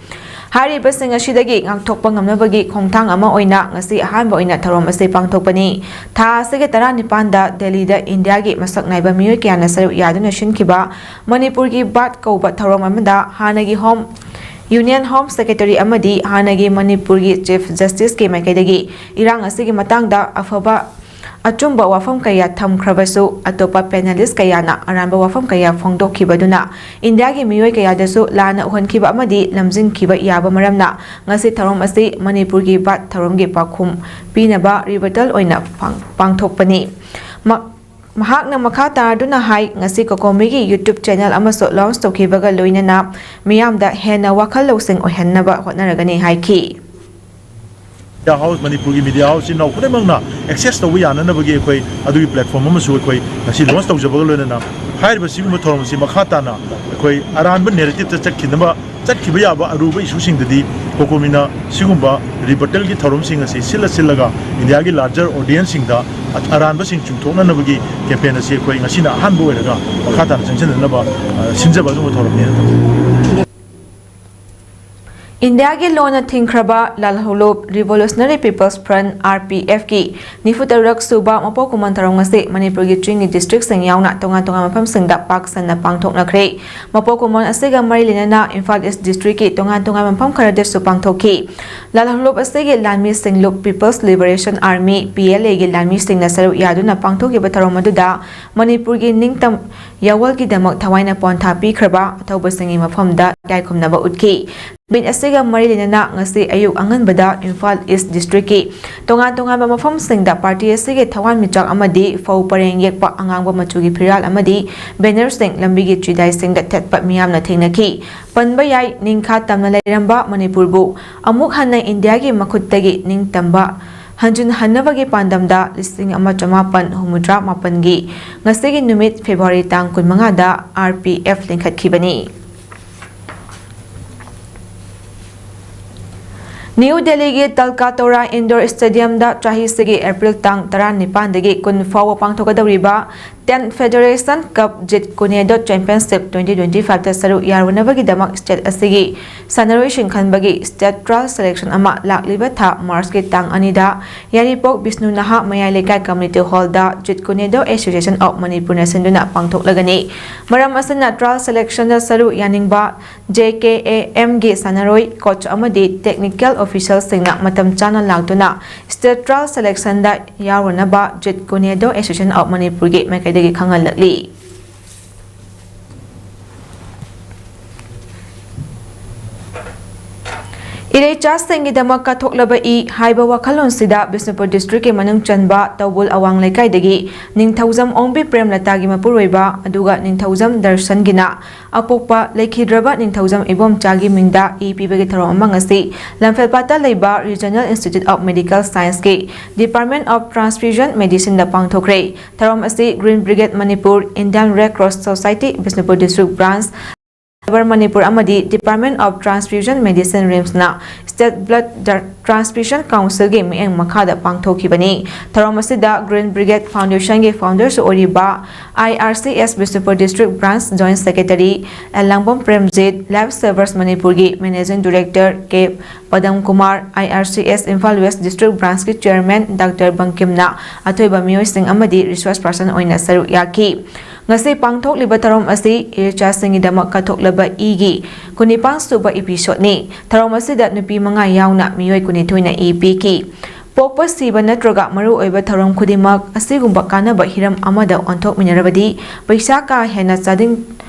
ꯍꯥꯏꯔꯤꯕꯁꯤꯡ ꯑꯁꯤꯗꯒꯤ ꯉꯥꯛꯊꯣꯛꯄ ꯉꯝꯅꯕꯒꯤ ꯈꯣꯡꯊꯥꯡ ꯑꯃ ꯑꯣꯏꯅ ꯉꯁꯤ ꯑꯍꯥꯟꯕ ꯑꯣꯏꯅ ꯊꯧꯔꯝ ꯑꯁꯤ ꯄꯥꯡꯊꯣꯛꯄꯅꯤ꯫ ꯊꯥ ꯑꯁꯤꯒꯤ ꯇꯔꯥꯅꯤꯄꯥꯟꯗ ꯗꯦꯜꯂꯤꯗ ꯏꯟꯗꯤꯌꯥꯒꯤ ꯃꯁꯛ ꯅꯥꯏꯕ ꯃꯤꯑꯣꯏ ꯀꯌꯥꯅ ꯁꯔꯨꯛ ꯌꯥꯗꯨꯅ ꯁꯤꯟꯈꯤꯕ ꯃꯅꯤꯄꯨꯔꯒꯤ ꯕꯥꯠ ꯀꯧꯕ ꯊꯧꯔꯝ ꯑꯃꯗ ꯍꯥꯟꯅꯒꯤ Home, Union Home Secretary ꯑꯃꯗꯤ ꯍꯥꯟꯅꯒꯤ ꯃꯅꯤꯄꯨꯔꯒꯤ Chief Justice ꯀꯤ ꯃꯥꯏꯀꯩꯗꯒꯤ ꯏꯔꯥꯡ ꯑꯁꯤꯒꯤ ꯃꯇꯥꯡꯗ ꯑꯐꯕ ꯑꯆꯨꯝꯕ ꯋꯥꯐꯝ ꯀꯌꯥ ꯊꯝꯈ꯭ꯔꯕꯁꯨ, ꯑꯇꯣꯞꯄ panelist ꯀꯌꯥꯅ ꯑꯔꯥꯟꯕ ꯋꯥꯐꯝ ꯀꯌꯥ ꯐꯣꯡꯗꯣꯛꯈꯤꯕꯗꯨꯅ ꯏꯟꯗꯤꯌꯥꯒꯤ ꯃꯤꯑꯣꯏ ꯀꯌꯥꯗꯁꯨ ꯂꯥꯟꯅ ꯎꯍꯟꯈꯤꯕ ꯑꯃꯗꯤ ꯂꯝꯖꯤꯡꯈꯤꯕ ꯌꯥꯕ ꯃꯔꯝꯅ ꯉꯁꯤ ꯊꯧꯔꯝ ꯑꯁꯤ ꯃꯅꯤꯄꯨꯔꯒꯤ ꯕꯥꯠ ꯊꯧꯔꯝꯒꯤ ꯄꯥꯎꯈꯨꯝ ꯄꯤꯅꯕ rebuttal ꯑꯣꯏꯅ ꯄꯥꯡ-, ꯄꯥꯡꯊꯣꯛꯄꯅꯤ꯫ ꯃ-, ꯃꯍꯥꯛꯅ ꯃꯈꯥ ꯇꯥꯗꯨꯅ ꯍꯥꯏ, ꯉꯁꯤ ꯀꯣꯀꯣꯃꯤꯒꯤ YouTube channel ꯑꯃꯁꯨ launch ꯇꯧꯈꯤꯕꯒ ꯂꯣꯏꯅꯅ ꯃꯤꯌꯥꯝꯗ ꯍꯦꯟꯅ ꯋꯥꯈꯜ ꯂꯧꯁꯤꯡ ꯑꯣꯏꯍꯟꯅꯕ ꯍꯣꯠꯅꯔꯒꯅꯤ ꯍꯥꯏꯈꯤ꯫ ꯃꯤꯗꯤꯌꯥ ꯍꯥꯎꯁ, ꯃꯅꯤꯄꯨꯔꯒꯤ ꯃꯤꯗꯤꯌꯥ ꯍꯥꯎꯁ ꯏꯆꯤꯟ ꯏꯅꯥꯎ ꯈꯨꯗꯤꯡꯃꯛꯅ ꯑꯦꯛꯁꯦꯁ ꯇꯧꯕ ꯌꯥꯅꯅꯕꯒꯤ ꯑꯩꯈꯣꯏ ꯑꯗꯨꯒꯤ ꯄ꯭ꯂꯦꯠꯐꯣꯔꯝ ꯑꯃꯁꯨ ꯑꯩꯈꯣꯏ ꯉꯁꯤ ꯂꯣꯟꯆ ꯇꯧꯖꯕꯒ ꯂꯣꯏꯅꯅ ꯍꯥꯏꯔꯤꯕ ꯁꯤꯒꯨꯝꯕ ꯊꯧꯔꯝ ꯑꯁꯤ ꯃꯈꯥ ꯇꯥꯅ ꯑꯩꯈꯣꯏ ꯑꯔꯥꯟꯕ ꯅꯦꯔꯦꯇꯤꯞꯇ ꯆꯠꯈꯤꯅꯕ, ꯆꯠꯈꯤꯕ ꯌꯥꯕ ꯑꯔꯨꯕ ꯏꯁꯨꯁꯤꯡꯗꯗꯤ ꯀꯣꯀꯣꯃꯤꯅ ꯁꯤꯒꯨꯝꯕ ꯔꯤꯕꯇꯜꯒꯤ ꯊꯧꯔꯝꯁꯤꯡ ꯑꯁꯤ ꯁꯤꯜꯂ ꯁꯤꯜꯂꯒ ꯏꯟꯗꯤꯌꯥꯒꯤ ꯂꯥꯔꯖꯔ ꯑꯣꯗꯤꯌꯦꯟꯁꯁꯤꯡꯗ ꯑꯔꯥꯟꯕꯁꯤꯡ ꯆꯨꯝꯊꯣꯛꯅꯅꯕꯒꯤ ꯀꯦꯝꯄꯦꯟ ꯑꯁꯤ ꯑꯩꯈꯣꯏ ꯉꯁꯤꯅ ꯑꯍꯥꯟꯕ ꯑꯣꯏꯔꯒ ꯃꯈꯥ ꯇꯥꯅ ꯆꯪꯁꯤꯟꯅꯅꯕ, ꯑ, ꯁꯤꯟꯖꯕ ꯑꯗꯨꯒꯨꯝꯕ ꯊꯧꯔꯝꯅꯤ ꯍꯥꯏꯅ ꯊꯝꯖꯒꯦ꯫ ꯏꯟꯗꯤꯌꯥꯒꯤ ꯂꯣꯟꯅ ꯊꯤꯡꯈ꯭ꯔꯕ ꯂꯥꯜꯍꯧꯂꯨꯞ Revolutionary People's Front, R P F ꯀꯤ ꯅꯤꯐꯨ ꯇꯔꯨꯛ ꯁꯨꯕ ꯃꯄꯣꯛ ꯀꯨꯝꯑꯣꯟ ꯊꯧꯔꯝ ꯑꯁꯤ ꯃꯅꯤꯄꯨꯔꯒꯤ ꯆꯤꯡꯒꯤ ꯗꯤꯁꯇ꯭ꯔꯤꯛꯁꯤꯡ ꯌꯥꯎꯅ ꯇꯣꯉꯥꯟ ꯇꯣꯉꯥꯟꯕ ꯃꯐꯝꯁꯤꯡꯗ ꯄꯥꯛ ꯁꯟꯅ ꯄꯥꯡꯊꯣꯛꯅꯈ꯭ꯔꯦ꯫ ꯃꯄꯣꯛ ꯀꯨꯝꯑꯣꯟ ꯑꯁꯤꯒ ꯃꯔꯤ ꯂꯩꯅꯅ ꯏꯝꯐꯥꯜ ꯏꯁ ꯗꯤꯁꯇ꯭ꯔꯤꯛꯀꯤ ꯇꯣꯉꯥꯟ ꯇꯣꯉꯥꯟꯕ ꯃꯐꯝ ꯈꯔꯗꯁꯨ ꯄꯥꯡꯊꯣꯛꯈꯤ꯫ ꯂꯥꯜꯍꯧꯂꯨꯞ ꯑꯁꯤꯒꯤ ꯂꯥꯟꯃꯤꯁꯤꯡ ꯂꯨꯞ People's Liberation Army, P L A ꯒꯤ ꯂꯥꯟꯃꯤꯁꯤꯡꯅ ꯁꯔꯨꯛ ꯌꯥꯗꯨꯅ ꯄꯥꯡꯊꯣꯛꯈꯤꯕ ꯊꯧꯔꯝ ꯑꯗꯨꯗ ꯃꯅꯤꯄꯨꯔꯒꯤ ꯅꯤꯡꯇꯝ ꯌꯥꯋꯜꯒꯤꯗꯃꯛ ꯊꯋꯥꯏꯅ ꯄꯣꯟꯊꯥ ꯄꯤꯈ꯭ꯔꯕ ꯑꯊꯧꯕꯁꯤꯡꯒꯤ ꯃꯐꯝꯗ ꯏꯀꯥꯏ ꯈꯨꯝꯅꯕ ꯎꯠꯈꯤ꯫ ꯅꯨꯃꯤꯠ ꯑꯁꯤꯒ ꯃꯔꯤ ꯂꯩꯅꯅ ꯉꯁꯤ ꯑꯌꯨꯛ ꯑꯉꯟꯕꯗ ꯏꯝꯐꯥꯜ ꯏꯁ ꯗꯤꯁꯇ꯭ꯔꯤꯛꯀꯤ ꯇꯣꯉꯥꯟ ꯇꯣꯉꯥꯟꯕ ꯃꯐꯝꯁꯤꯡꯗ ꯄꯥꯔꯇꯤ ꯑꯁꯤꯒꯤ ꯊꯋꯥꯟꯃꯤꯆꯥꯛ ꯑꯃꯗꯤ ꯐꯧ ꯄꯔꯦꯡ ꯌꯦꯛꯄ ꯑꯉꯥꯡꯕ ꯃꯆꯨꯒꯤ ꯐꯤꯔꯥꯜ ꯑꯃꯗꯤ ꯕꯦꯅꯔꯁꯤꯡ ꯂꯝꯕꯤꯒꯤ ꯆꯤꯗꯥꯏꯁꯤꯡꯗ ꯊꯦꯠꯄ ꯃꯤꯌꯥꯝꯅ ꯊꯦꯡꯅꯈꯤ꯫ ꯄꯟꯕ ꯌꯥꯏ, ꯅꯤꯡꯈꯥ ꯇꯝꯅ ꯂꯩꯔꯝꯕ ꯃꯅꯤꯄꯨꯔꯕꯨ ꯑꯃꯨꯛ ꯍꯟꯅ ꯏꯟꯗꯤꯌꯥꯒꯤ ꯃꯈꯨꯠꯇꯒꯤ ꯅꯤꯡꯇꯝꯕ ꯍꯟꯖꯤꯟꯍꯟꯅꯕꯒꯤ ꯄꯥꯟꯗꯝꯗ ꯂꯤꯁꯤꯡ ꯑꯃ ꯆꯃꯥꯄꯟ ꯍꯨꯝꯐꯨꯇꯔꯥ ꯃꯥꯄꯟꯒꯤ ꯉꯁꯤꯒꯤ ꯅꯨꯃꯤꯠ ꯐꯦꯕ꯭ꯔꯨꯋꯥꯔꯤ ꯇꯥꯡ ꯀꯨꯟꯃꯉꯥꯗ R P F ꯂꯤꯡꯈꯠꯈꯤꯕꯅꯤ꯫ ꯅ꯭ꯌꯨ ꯗꯦꯜꯂꯤꯒꯤ ꯇꯜꯀꯥꯇꯣꯔꯥ ꯏꯟꯗꯣꯔ ꯁ꯭ꯇꯦꯗꯤꯌꯝꯗ ꯆꯍꯤꯁꯤꯒꯤ ꯑꯦꯄ꯭ꯔꯤꯜ ꯇꯥꯡ ꯇꯔꯥꯅꯤꯄꯥꯟꯗꯒꯤ ꯀꯨꯟ ꯐꯥꯎꯕ ꯄꯥꯡꯊꯣꯛꯀꯗꯧꯔꯤꯕ Ten Federation Cup Jeet Kune Do Championship twenty twenty-five ꯇ ꯁꯔꯨꯛ ꯌꯥꯔꯨꯅꯕꯒꯤꯗꯃꯛ ꯁ꯭ꯇꯦꯠ ꯑꯁꯤꯒꯤ ꯁꯥꯟꯅꯔꯣꯏꯁꯤꯡ ꯈꯟꯕꯒꯤ ꯁ꯭ꯇꯦꯠ ꯇ꯭ꯔꯥꯌꯦꯜ ꯁꯦꯂꯦꯛꯁꯟ ꯑꯃ ꯂꯥꯛꯂꯤꯕ ꯊꯥ ꯃꯥꯔꯆꯀꯤ ꯇꯥꯡ ꯑꯅꯤꯗ ꯌꯥꯏꯔꯤꯄꯣꯛ ꯕꯤꯁꯅꯨ ꯅꯍꯥ ꯃꯌꯥꯏ ꯂꯩꯀꯥꯏ ꯀꯝꯃ꯭ꯌꯨꯅꯤꯇꯤ ꯍꯣꯜꯗ Jeet Kune Do Association of Manipurꯅ ꯁꯤꯟꯗꯨꯅ ꯄꯥꯡꯊꯣꯛꯂꯒꯅꯤ꯫ ꯃꯔꯝ ꯑꯁꯤꯅ ꯇ꯭ꯔꯥꯌꯦꯜ ꯁꯦꯂꯦꯛꯁꯟꯗ ꯁꯔꯨꯛ ꯌꯥꯅꯤꯡꯕ J K A M ꯒꯤ ꯁꯥꯟꯅꯔꯣꯏ, ꯀꯣꯆ ꯑꯃꯗꯤ ꯇꯦꯛꯅꯤꯀꯦꯜ ꯑꯣꯐꯤꯁꯤꯌꯦꯜꯁꯤꯡꯅ ꯃꯇꯝ ꯆꯥꯅ ꯂꯥꯛꯇꯨꯅ ꯁ꯭ꯇꯦꯠ ꯇ꯭ꯔꯥꯌꯦꯜ ꯁꯦꯂꯦꯛꯁꯟꯗ ꯌꯥꯎꯔꯨꯅꯕ Jeet Kune Do Association of ꯃꯅꯤꯄꯨꯔꯒꯤ ꯃꯥꯏꯀꯩꯗꯒꯤ ꯈꯪꯍꯜꯂꯛꯂꯤ꯫ ꯏꯔꯩꯆꯥꯁꯤꯡꯒꯤꯗꯃꯛ ꯀꯠꯊꯣꯛꯂꯕ ꯏ ꯍꯥꯏꯕ ꯋꯥꯈꯜꯂꯣꯟꯁꯤꯗ ꯕꯤꯁꯅꯨꯄꯨꯔ ꯗꯤꯁꯇ꯭ꯔꯤꯛꯀꯤ ꯃꯅꯨꯡ ꯆꯟꯕ ꯇꯧꯕꯨꯜ ꯑꯋꯥꯡ ꯂꯩꯀꯥꯏꯗꯒꯤ ꯅꯤꯡꯊꯧꯖꯝ ꯑꯣꯡꯕꯤ ꯄ꯭ꯔꯦꯝꯂꯇꯥꯒꯤ ꯃꯄꯨꯔꯣꯏꯕ ꯑꯗꯨꯒ ꯅꯤꯡꯊꯧꯖꯝ ꯗꯔꯁꯟꯒꯤꯅ ꯑꯄꯣꯛꯄ ꯂꯩꯈꯤꯗ꯭ꯔꯕ ꯅꯤꯡꯊꯧꯖꯝ ꯏꯕꯣꯝꯆꯥꯒꯤ ꯃꯤꯡꯗ ꯏ ꯄꯤꯕꯒꯤ ꯊꯧꯔꯝ ꯑꯃ ꯉꯁꯤ ꯂꯝꯐꯦꯜꯄꯥꯠꯇ ꯂꯩꯕ Regional Institute of Medical Scienceꯀꯤ Department of Transfusion Medicineꯗ ꯄꯥꯡꯊꯣꯛꯈ꯭ꯔꯦ꯫ ꯊꯧꯔꯝ ꯑꯁꯤ Green Brigade Manipur, Indian Red Cross Society Bishnupur District Branch, ꯁꯕꯔ Manipur ꯑꯃꯗꯤ Department of Transfusion Medicine, RIMSꯅ State Blood Transfusion Councilꯒꯤ ꯃꯤꯠꯌꯦꯡ ꯃꯈꯥꯗ ꯄꯥꯡꯊꯣꯛꯈꯤꯕꯅꯤ꯫ ꯊꯧꯔꯝ ꯑꯁꯤꯗ Green Brigade Foundationꯒꯤ founderꯁꯨ ꯑꯣꯏꯔꯤꯕ I R C S ꯕꯤꯁꯅꯨꯄꯨꯔ District Branch Joint Secretary L Langbam Premjit, Life Savers ꯃꯅꯤꯄꯨꯔꯒꯤ Managing Director K Padam Kumar, I R C S Imphal West District Branchꯀꯤ Chairman Doctor ꯕꯪꯀꯤꯝꯅ ꯑꯊꯣꯏꯕ ꯃꯤꯑꯣꯏꯁꯤꯡ ꯑꯃꯗꯤ resource person ꯑꯣꯏꯅ ꯁꯔꯨꯛ ꯌꯥꯈꯤ꯫ ꯉꯁꯤ ꯄꯥꯡꯊꯣꯛꯂꯤꯕ ꯊꯧꯔꯝ ꯑꯁꯤ ꯏꯔꯩꯆꯥꯁꯤꯡꯒꯤꯗꯃꯛ ꯀꯠꯊꯣꯛꯂꯕ ꯏꯒꯤ ꯀꯨꯟꯅꯤꯄꯥꯟ ꯁꯨꯕ episodeꯅꯤ꯫ ꯊꯧꯔꯝ ꯑꯁꯤꯗ ꯅꯨꯄꯤ ꯃꯉꯥ ꯌꯥꯎꯅ ꯃꯤꯑꯣꯏ ꯀꯨꯟꯅꯤꯊꯣꯏꯅ ꯏ ꯄꯤꯈꯤ꯫ ꯄꯣꯛꯄ, ꯁꯤꯕ ꯅꯠꯇ꯭ꯔꯒ ꯃꯔꯨꯑꯣꯏꯕ ꯊꯧꯔꯝ ꯈꯨꯗꯤꯡꯃꯛ ꯑꯁꯤꯒꯨꯝꯕ ꯀꯥꯟꯅꯕ ꯍꯤꯔꯝ ꯑꯃꯗ ꯑꯣꯟꯊꯣꯛꯃꯤꯟꯅꯔꯕꯗꯤ ꯄꯩꯁꯥ ꯀꯥ ꯍꯦꯟꯅ ꯆꯥꯗꯤꯡ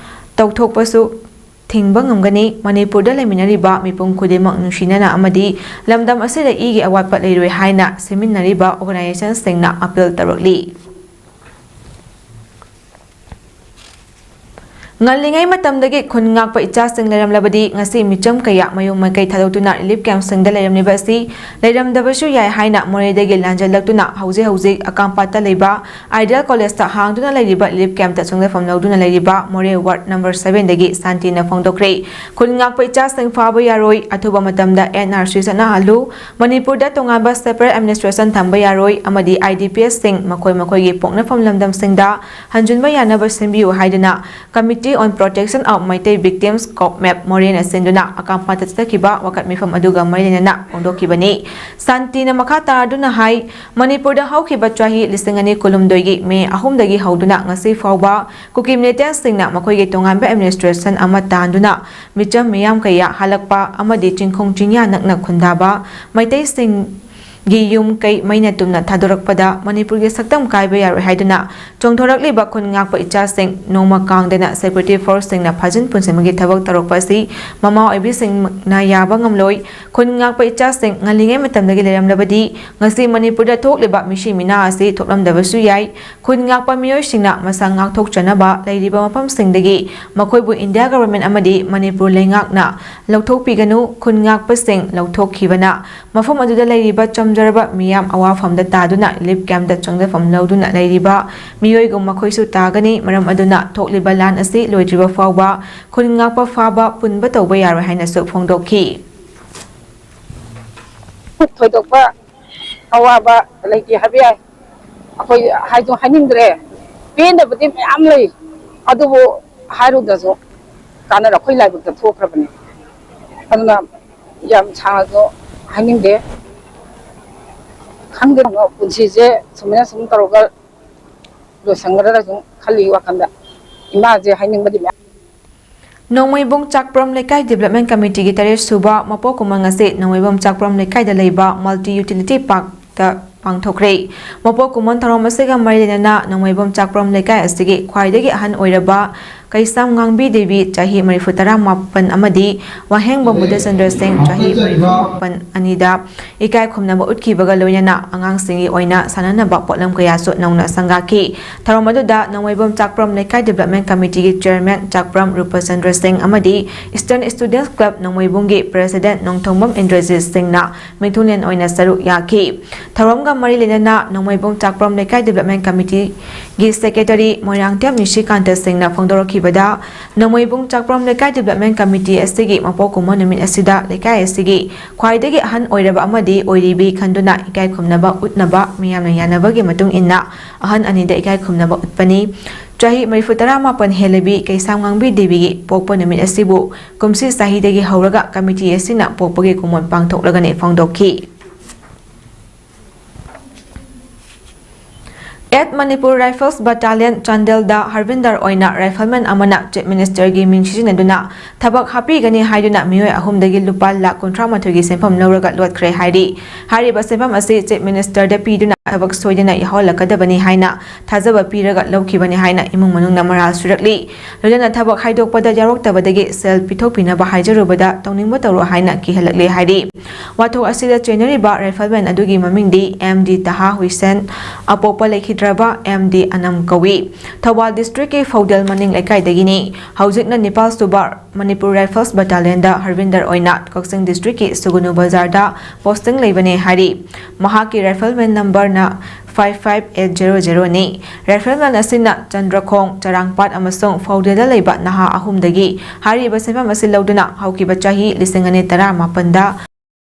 ꯇꯧꯊꯣꯛꯄꯁꯨ ꯊꯤꯡꯕ ꯉꯝꯒꯅꯤ꯫ ꯃꯅꯤꯄꯨꯔꯗ ꯂꯩꯃꯤꯟꯅꯔꯤꯕ ꯃꯤꯄꯨꯝ ꯈꯨꯗꯤꯡꯃꯛ ꯅꯨꯡꯁꯤꯅꯅ ꯑꯃꯗꯤ ꯂꯝꯗꯝ ꯑꯁꯤꯗ ꯏꯒꯤ ꯑꯋꯥꯠꯄ ꯂꯩꯔꯣꯏ ꯍꯥꯏꯅ ꯁꯦꯝꯃꯤꯟꯅꯔꯤꯕ organizationꯁꯤꯡꯅ appeal ꯇꯧꯔꯛꯂꯤ꯫ ꯉꯜꯂꯤꯉꯩ ꯃꯇꯝꯗꯒꯤ ꯈꯨꯟ ꯉꯥꯛꯄ ꯏꯆꯥꯁꯤꯡ ꯂꯩꯔꯝꯂꯕꯗꯤ ꯉꯁꯤ ꯃꯤꯆꯝ ꯀꯌꯥ ꯃꯌꯨꯝ ꯃꯀꯩ ꯊꯥꯗꯣꯛꯇꯨꯅ relief campꯁꯤꯡꯗ ꯂꯩꯔꯝꯂꯤꯕ ꯑꯁꯤ ꯂꯩꯔꯝꯗꯕꯁꯨ ꯌꯥꯏ ꯍꯥꯏꯅ ꯃꯣꯔꯦꯗꯒꯤ ꯂꯥꯟꯖꯦꯜꯂꯛꯇꯨꯅ ꯍꯧꯖꯤꯛ ꯍꯧꯖꯤꯛ ꯑꯀꯥꯝꯄꯥꯠꯇ ꯂꯩꯕ Ideal Collegeꯇ ꯍꯥꯡꯗꯨꯅ ꯂꯩꯔꯤꯕ relief campꯇ ꯆꯪꯖꯐꯝ ꯂꯧꯗꯨꯅ ꯂꯩꯔꯤꯕ ꯃꯣꯔꯦ ward number sevenꯗꯒꯤ ꯁꯥꯟꯇꯤꯅ ꯐꯣꯡꯗꯣꯛꯈ꯭ꯔꯦ꯫ ꯈꯨꯟ ꯉꯥꯛꯄ ꯏꯆꯥꯁꯤꯡ ꯐꯥꯕ ꯌꯥꯔꯣꯏ, ꯑꯊꯨꯕ ꯃꯇꯝꯗ N R C ꯆꯠꯅꯍꯜꯂꯨ, ꯃꯅꯤꯄꯨꯔꯗ ꯇꯣꯉꯥꯟꯕ separate administration ꯊꯝꯕ ꯌꯥꯔꯣꯏ ꯑꯃꯗꯤ I D Psꯁꯤꯡ ꯃꯈꯣꯏ ꯃꯈꯣꯏꯒꯤ ꯄꯣꯛꯅꯐꯝ ꯂꯝꯗꯝꯁꯤꯡꯗ ꯍꯟꯖꯤꯟꯕ ꯌꯥꯅꯕ ꯁꯤꯟꯕꯤꯌꯨ ꯍꯥꯏꯗꯨꯅ Committee on Protection of Meitei Victims, ꯀꯣꯞꯃꯦꯞ, ꯃꯣꯔꯦꯅ ꯁꯤꯟꯗꯨꯅ ꯑꯀꯥꯝꯄꯥꯠꯇ ꯆꯠꯊꯈꯤꯕ ꯋꯥꯀꯠ ꯃꯤꯐꯝ ꯑꯗꯨꯒ ꯃꯔꯤ ꯂꯩꯅꯅ ꯐꯣꯡꯗꯣꯛꯈꯤꯕꯅꯤ꯫ ꯁꯥꯟꯇꯤꯅ ꯃꯈꯥ ꯇꯥꯗꯨꯅ ꯍꯥꯏ, ꯃꯅꯤꯄꯨꯔꯗ ꯍꯧꯈꯤꯕ ꯆꯍꯤ ꯂꯤꯁꯤꯡ ꯑꯅꯤ ꯀꯨꯟꯍꯨꯝꯗꯣꯏꯒꯤ ꯃꯦ ꯑꯍꯨꯝꯗꯒꯤ ꯍꯧꯗꯨꯅ ꯉꯁꯤ ꯐꯥꯎꯕ ꯀꯨꯀꯤ militantꯁꯤꯡꯅ ꯃꯈꯣꯏꯒꯤ ꯇꯣꯉꯥꯟꯕ administration ꯑꯃ ꯇꯥꯟꯗꯨꯅ ꯃꯤꯆꯝ ꯃꯤꯌꯥꯝ ꯀꯌꯥ ꯍꯜꯂꯛꯄ ꯑꯃꯗꯤ ꯆꯤꯡꯈꯣꯡ ꯆꯤꯡꯌꯥ ꯅꯛꯅ ꯈꯨꯟꯗꯥꯕ ꯃꯩꯇꯩꯁꯤꯡ ꯒꯤ ꯌꯨꯝ ꯀꯩ ꯃꯩꯅ ꯇꯨꯝꯅ ꯊꯥꯗꯣꯔꯛꯄꯗ ꯃꯅꯤꯄꯨꯔꯒꯤ ꯁꯛꯇꯝ ꯀꯥꯏꯕ ꯌꯥꯔꯣꯏ ꯍꯥꯏꯗꯨꯅ ꯆꯣꯡꯊꯣꯔꯛꯂꯤꯕ ꯈꯨꯟ ꯉꯥꯛꯄ ꯏꯆꯥꯁꯤꯡ ꯅꯣꯡꯃ ꯀꯥꯡꯗꯅ security forceꯁꯤꯡꯅ ꯐꯥꯖꯤꯟ ꯄꯨꯟꯁꯤꯟꯕꯒꯤ ꯊꯕꯛ ꯇꯧꯔꯛꯄ ꯑꯁꯤ ꯃꯃꯥ ꯑꯣꯏꯕꯤꯁꯤꯡꯅ ꯌꯥꯕ ꯉꯝꯂꯣꯏ꯫ ꯈꯨꯟ ꯉꯥꯛꯄ ꯏꯆꯥꯁꯤꯡ ꯉꯜꯂꯤꯉꯩ ꯃꯇꯝꯗꯒꯤ ꯂꯩꯔꯝꯂꯕꯗꯤ ꯉꯁꯤ ꯃꯅꯤꯄꯨꯔꯗ ꯊꯣꯛꯂꯤꯕ ꯃꯤꯁꯤ ꯃꯤꯅꯥ ꯑꯁꯤ ꯊꯣꯛꯂꯝꯗꯕꯁꯨ ꯌꯥꯏ꯫ ꯈꯨꯟ ꯉꯥꯛꯄ ꯃꯤꯑꯣꯏꯁꯤꯡꯅ ꯃꯁꯥ ꯉꯥꯛꯊꯣꯛꯆꯅꯕ ꯂꯩꯔꯤꯕ ꯃꯐꯝꯁꯤꯡꯗꯒꯤ ꯃꯈꯣꯏꯕꯨ ꯏꯟꯗꯤꯌꯥ government ꯑꯃꯗꯤ ꯃꯅꯤꯄꯨꯔ ꯂꯩꯉꯥꯛꯅ ꯂꯧꯊꯣꯛꯄꯤꯒꯅꯨ꯫ ꯈꯨꯟ ꯉꯥꯛꯄꯁꯤꯡ ꯂꯧꯊꯣꯛꯈꯤꯕꯅ ꯃꯐꯝ ꯑꯗꯨꯗ ꯂꯩꯔꯤꯕ ꯆꯝꯖꯔꯕ ꯃꯤꯌꯥꯝ ꯑꯋꯥꯐꯝꯗ ꯇꯥꯗꯨꯅ relief campꯇ ꯆꯪꯖꯐꯝ ꯂꯧꯗꯨꯅ ꯂꯩꯔꯤꯕ ꯃꯤꯑꯣꯏꯒꯨꯝ ꯃꯈꯣꯏꯁꯨ ꯇꯥꯒꯅꯤ꯫ ꯃꯔꯝ ꯑꯗꯨꯅ ꯊꯣꯛꯂꯤꯕ ꯂꯥꯟ ꯑꯁꯤ ꯂꯣꯏꯗ꯭ꯔꯤꯕ ꯐꯥꯎꯕ ꯈꯨꯟ ꯉꯥꯛꯄ ꯐꯥꯕ ꯄꯨꯟꯕ ꯇꯧꯕ ꯌꯥꯔꯣꯏ ꯍꯥꯏꯅꯁꯨ ꯐꯣꯡꯗꯣꯛꯈꯤ꯫ ꯊꯣꯏꯗꯣꯛꯄ ꯑꯋꯥꯕ ꯂꯩꯇꯦ ꯍꯥꯏꯕ ꯌꯥꯏ꯫ ꯑꯩꯈꯣꯏ ꯍꯥꯏꯗꯣ ꯍꯥꯏꯅꯤꯡꯗ꯭ꯔꯦ꯫ ꯄꯦꯟꯗꯕꯗꯤ ꯃꯌꯥꯝ ꯂꯩ꯫ ꯑꯗꯨꯕꯨ ꯍꯥꯏꯔꯨꯗ꯭ꯔꯁꯨ ꯀꯥꯟꯅꯔ ꯑꯩꯈꯣꯏ ꯂꯥꯏꯕꯛꯇ ꯊꯣꯛꯈ꯭ꯔꯕꯅꯤ꯫ ꯑꯗꯨꯅ ꯌꯥꯝ ꯁꯥꯡꯅꯁꯨ ꯍꯥꯏꯅꯤꯡꯗꯦ꯫ ꯈꯪꯗꯦ, ꯄꯨꯟꯁꯤꯁꯦ ꯁꯨꯃꯥꯏꯅ ꯁꯨꯝ ꯇꯧꯔꯒ ꯂꯣꯏꯁꯟꯒꯗ꯭ꯔꯥ ꯁꯨꯝ ꯈꯜꯂꯤ ꯋꯥꯈꯜꯗ꯫ ꯏꯃꯥꯁꯦ ꯍꯥꯏꯅꯤꯡꯕꯗꯤ ꯃꯌꯥꯝ ꯅꯣꯡꯃꯩꯕꯨꯡ ꯆꯥꯛꯄ꯭ꯔꯝ ꯂꯩꯀꯥꯏ development committeeꯒꯤ ꯇꯔꯦꯠ ꯁꯨꯕ ꯃꯄꯣꯛ ꯀꯨꯝꯃꯪ ꯑꯁꯤ ꯅꯣꯡꯃꯩꯕꯨꯡ ꯆꯥꯛꯄ꯭ꯔꯝ ꯂꯩꯀꯥꯏꯗ ꯂꯩꯕ multi utility parkꯇ ꯄꯥꯡꯊꯣꯛꯈ꯭ꯔꯦ꯫ ꯃꯄꯣꯛ ꯀꯨꯝꯃꯪ ꯊꯧꯔꯝ ꯑꯁꯤꯒ ꯃꯔꯤ ꯂꯩꯅꯅ ꯅꯣꯡꯃꯩꯕꯨꯡ ꯆꯥꯛꯄ꯭ꯔꯝ ꯂꯩꯀꯥꯏ ꯑꯁꯤꯒꯤ ꯈ꯭ꯋꯥꯏꯗꯒꯤ ꯑꯍꯟ ꯑꯣꯏꯔꯕ ꯀꯩꯁꯥꯝ ꯉꯥꯡꯕꯤ ꯗꯦꯕꯤ ꯆꯍꯤ ꯃꯔꯤꯐꯨ ꯇꯔꯥ ꯃꯥꯄꯟ ꯑꯃꯗꯤ ꯋꯥꯍꯦꯡꯕꯝ ꯕꯨꯙꯆꯟꯗ꯭ꯔ ꯁꯤꯡ ꯆꯍꯤ ꯃꯔꯤꯐꯨ ꯃꯥꯄꯟ ꯑꯅꯤꯗ ꯏꯀꯥꯏ ꯈꯨꯝꯅꯕ ꯎꯠꯈꯤꯕꯒ ꯂꯣꯏꯅꯅ ꯑꯉꯥꯡꯁꯤꯡꯒꯤ ꯑꯣꯏꯅ ꯁꯥꯟꯅꯅꯕ ꯄꯣꯠꯂꯝ ꯀꯌꯥꯁꯨ ꯅꯧꯅ ꯁꯪꯒꯥꯈꯤ꯫ ꯊꯧꯔꯝ ꯑꯗꯨꯗ ꯅꯣꯡꯃꯩꯕꯨꯡ ꯆꯥꯛꯄ꯭ꯔꯝ ꯂꯩꯀꯥꯏ development committeeꯒꯤ chairman ꯆꯥꯛꯄ꯭ꯔꯝ ꯔꯨꯄꯆꯟꯗ꯭ꯔ ꯁꯤꯡ ꯑꯃꯗꯤ Eastern Students Club ꯅꯣꯡꯃꯩꯕꯨꯡꯒꯤ president ꯅꯣꯡꯊꯣꯡꯕꯝ ꯏꯟꯗ꯭ꯔꯖꯤꯠ ꯁꯤꯡꯅ ꯃꯤꯊꯨꯡꯂꯦꯟ ꯑꯣꯏꯅ ꯁꯔꯨꯛ ꯌꯥꯈꯤ꯫ ꯊꯧꯔꯝꯒ ꯃꯔꯤ ꯂꯩꯅꯅ ꯅꯣꯡꯃꯩꯕꯨꯡ ꯆꯥꯛꯄ꯭ꯔꯝ ꯂꯩꯀꯥꯏ development committeeꯒꯤ secretary ꯃꯣꯏꯔꯥꯡꯊꯦꯝ ꯅꯤꯁꯤꯀꯥꯟꯇ ꯁꯤꯡꯅ ꯐꯣꯡꯗꯣꯔꯛꯈꯤꯕꯗ, ꯅꯣꯡꯃꯩꯕꯨꯡ ꯆꯥꯛꯄ꯭ꯔꯝ ꯂꯩꯀꯥꯏ development committee ꯑꯁꯤꯒꯤ ꯃꯄꯣꯛ ꯀꯨꯝꯃ ꯅꯨꯃꯤꯠ ꯑꯁꯤꯗ ꯂꯩꯀꯥꯏ ꯑꯁꯤꯒꯤ ꯈ꯭ꯋꯥꯏꯗꯒꯤ ꯑꯍꯟ ꯑꯣꯏꯔꯕ ꯑꯃꯗꯤ ꯑꯣꯏꯔꯤꯕꯤ ꯈꯟꯗꯨꯅ ꯏꯀꯥꯏ ꯈꯨꯝꯅꯕ ꯎꯠꯅꯕ ꯃꯤꯌꯥꯝꯅ ꯌꯥꯅꯕꯒꯤ ꯃꯇꯨꯡ ꯏꯟꯅ ꯑꯍꯟ ꯑꯅꯤꯗ ꯏꯀꯥꯏ ꯈꯨꯝꯅꯕ ꯎꯠꯄꯅꯤ꯫ ꯆꯍꯤ ꯃꯔꯤꯐꯨ ꯇꯔꯥ ꯃꯥꯄꯟ ꯍꯦꯜꯂꯕꯤ ꯀꯩꯁꯥꯝ ꯉꯥꯡꯕꯤ ꯗꯦꯕꯤꯒꯤ ꯄꯣꯛꯄ ꯅꯨꯃꯤꯠ ꯑꯁꯤꯕꯨ ꯀꯨꯝꯁꯤ ꯆꯍꯤꯗꯒꯤ ꯍꯧꯔꯒ committee ꯑꯁꯤꯅ ꯄꯣꯛꯄꯒꯤ ꯀꯨꯝꯑꯣꯟ ꯄꯥꯡꯊꯣꯛꯂꯒꯅꯤ ꯐꯣꯡꯗꯣꯛꯈꯤ꯫ ꯑꯦꯠ ꯃꯅꯤꯄꯨꯔ ꯔꯥꯏꯐꯜꯁ ꯕꯠꯇꯥꯂꯤꯌꯟ ꯆꯥꯟꯗꯦꯜꯗ ꯍꯔꯕꯤꯟꯗꯔ ꯑꯣꯏꯅ ꯔꯥꯏꯐꯜꯃꯦꯟ ꯑꯃꯅ ꯆꯤꯐ ꯃꯤꯅꯤꯁꯇꯔꯒꯤ ꯃꯤꯡ ꯁꯤꯖꯤꯟꯅꯗꯨꯅ ꯊꯕꯛ ꯍꯥꯞꯄꯤꯒꯅꯤ ꯍꯥꯏꯗꯨꯅ ꯃꯤꯑꯣꯏ ꯑꯍꯨꯝꯗꯒꯤ ꯂꯨꯄꯥ ꯂꯥꯈ ꯀꯨꯟꯊ꯭ꯔꯥ ꯃꯥꯊꯣꯏꯒꯤ ꯁꯦꯟꯐꯝ ꯂꯧꯔꯒ ꯂꯣꯠꯈ꯭ꯔꯦ ꯍꯥꯏꯔꯤ꯫ ꯍꯥꯏꯔꯤꯕ ꯁꯦꯟꯐꯝ ꯑꯁꯤ ꯆꯤꯐ ꯃꯤꯅꯤꯁꯇꯔꯗ ꯄꯤꯗꯨꯅ ꯊꯕꯛ ꯁꯣꯏꯗꯅ ꯌꯥꯎꯍꯜꯂꯛꯀꯗꯕꯅꯤ ꯍꯥꯏꯅ ꯊꯥꯖꯕ ꯄꯤꯔꯒ ꯂꯧꯈꯤꯕꯅꯤ ꯍꯥꯏꯅ ꯏꯃꯨꯡ ꯃꯅꯨꯡꯅ ꯃꯔꯥꯜ ꯁꯨꯔꯛꯂꯤ꯫ ꯂꯣꯏꯅꯅ ꯊꯕꯛ ꯍꯥꯏꯗꯣꯛꯄꯗ ꯌꯥꯎꯔꯛꯇꯕꯗꯒꯤ ꯁꯦꯜ ꯄꯤꯊꯣꯛꯄꯤꯅꯕ ꯍꯥꯏꯖꯔꯨꯕꯗ ꯇꯧꯅꯤꯡꯕ ꯇꯧꯔꯣ ꯍꯥꯏꯅ ꯀꯤꯍꯜꯂꯛꯂꯦ ꯍꯥꯏꯔꯤ꯫ ꯋꯥꯊꯣꯛ ꯑꯁꯤꯗ ꯆꯦꯟꯅꯔꯤꯕ ꯔꯥꯏꯐꯜꯃꯦꯟ ꯑꯗꯨꯒꯤ ꯃꯃꯤꯡꯗꯤ ꯑꯦꯝ ꯗꯤ ꯇꯍꯥ ꯍꯨꯏꯁꯦꯟ, ꯑꯄꯣꯛꯄ ꯂꯩꯈꯤꯗ꯭ꯔꯕ ꯑꯦꯝ ꯗꯤ ꯑꯅꯝ ꯀꯧꯏ꯫ ꯊꯧꯕꯥꯜ ꯗꯤꯁꯇ꯭ꯔꯤꯛꯀꯤ ꯐꯧꯗꯦꯜ ꯃꯅꯤꯡ ꯂꯩꯀꯥꯏꯗꯒꯤꯅꯤ꯫ ꯍꯧꯖꯤꯛꯅ ꯅꯤꯄꯥꯜ ꯁꯨꯕ ꯃꯅꯤꯄꯨꯔ ꯔꯥꯏꯐꯜꯁ ꯕꯠꯇꯥꯂꯤꯌꯟꯗ ꯍꯔꯕꯤꯟꯗꯔ ꯑꯣꯏꯅ ꯀꯛꯆꯤꯡ ꯗꯤꯁꯇ꯭ꯔꯤꯛꯀꯤ ꯁꯨꯒꯨꯅꯨ ꯕꯖꯥꯔꯗ ꯄꯣꯁꯇꯤꯡ ꯂꯩꯕꯅꯦ ꯍꯥꯏꯔꯤ꯫ ꯃꯍꯥꯛꯀꯤ ꯔꯥꯏꯐꯜꯃꯦꯟ ꯅꯝꯕꯔꯅ ꯐꯥꯏꯚ ꯐꯥꯏꯚ ꯑꯦꯠ ꯖꯦꯔꯣ ꯖꯦꯔꯣꯅꯤ꯫ ꯔꯥꯏꯐꯜꯃꯦꯟ ꯑꯁꯤꯅ ꯆꯟꯗ꯭ꯔꯈꯣꯡ, ꯆꯔꯥꯡꯄꯥꯠ ꯑꯃꯁꯨꯡ ꯐꯧꯗꯦꯜꯗ ꯂꯩꯕ ꯅꯍꯥ ꯑꯍꯨꯝꯗꯒꯤ ꯍꯥꯏꯔꯤꯕ ꯁꯦꯟꯐꯝ ꯑꯁꯤ ꯂꯧꯗꯨꯅ ꯍꯧꯈꯤꯕ ꯆꯍꯤ ꯂꯤꯁꯤꯡ ꯑꯅꯤ ꯇꯔꯥꯃꯥꯄꯟꯗ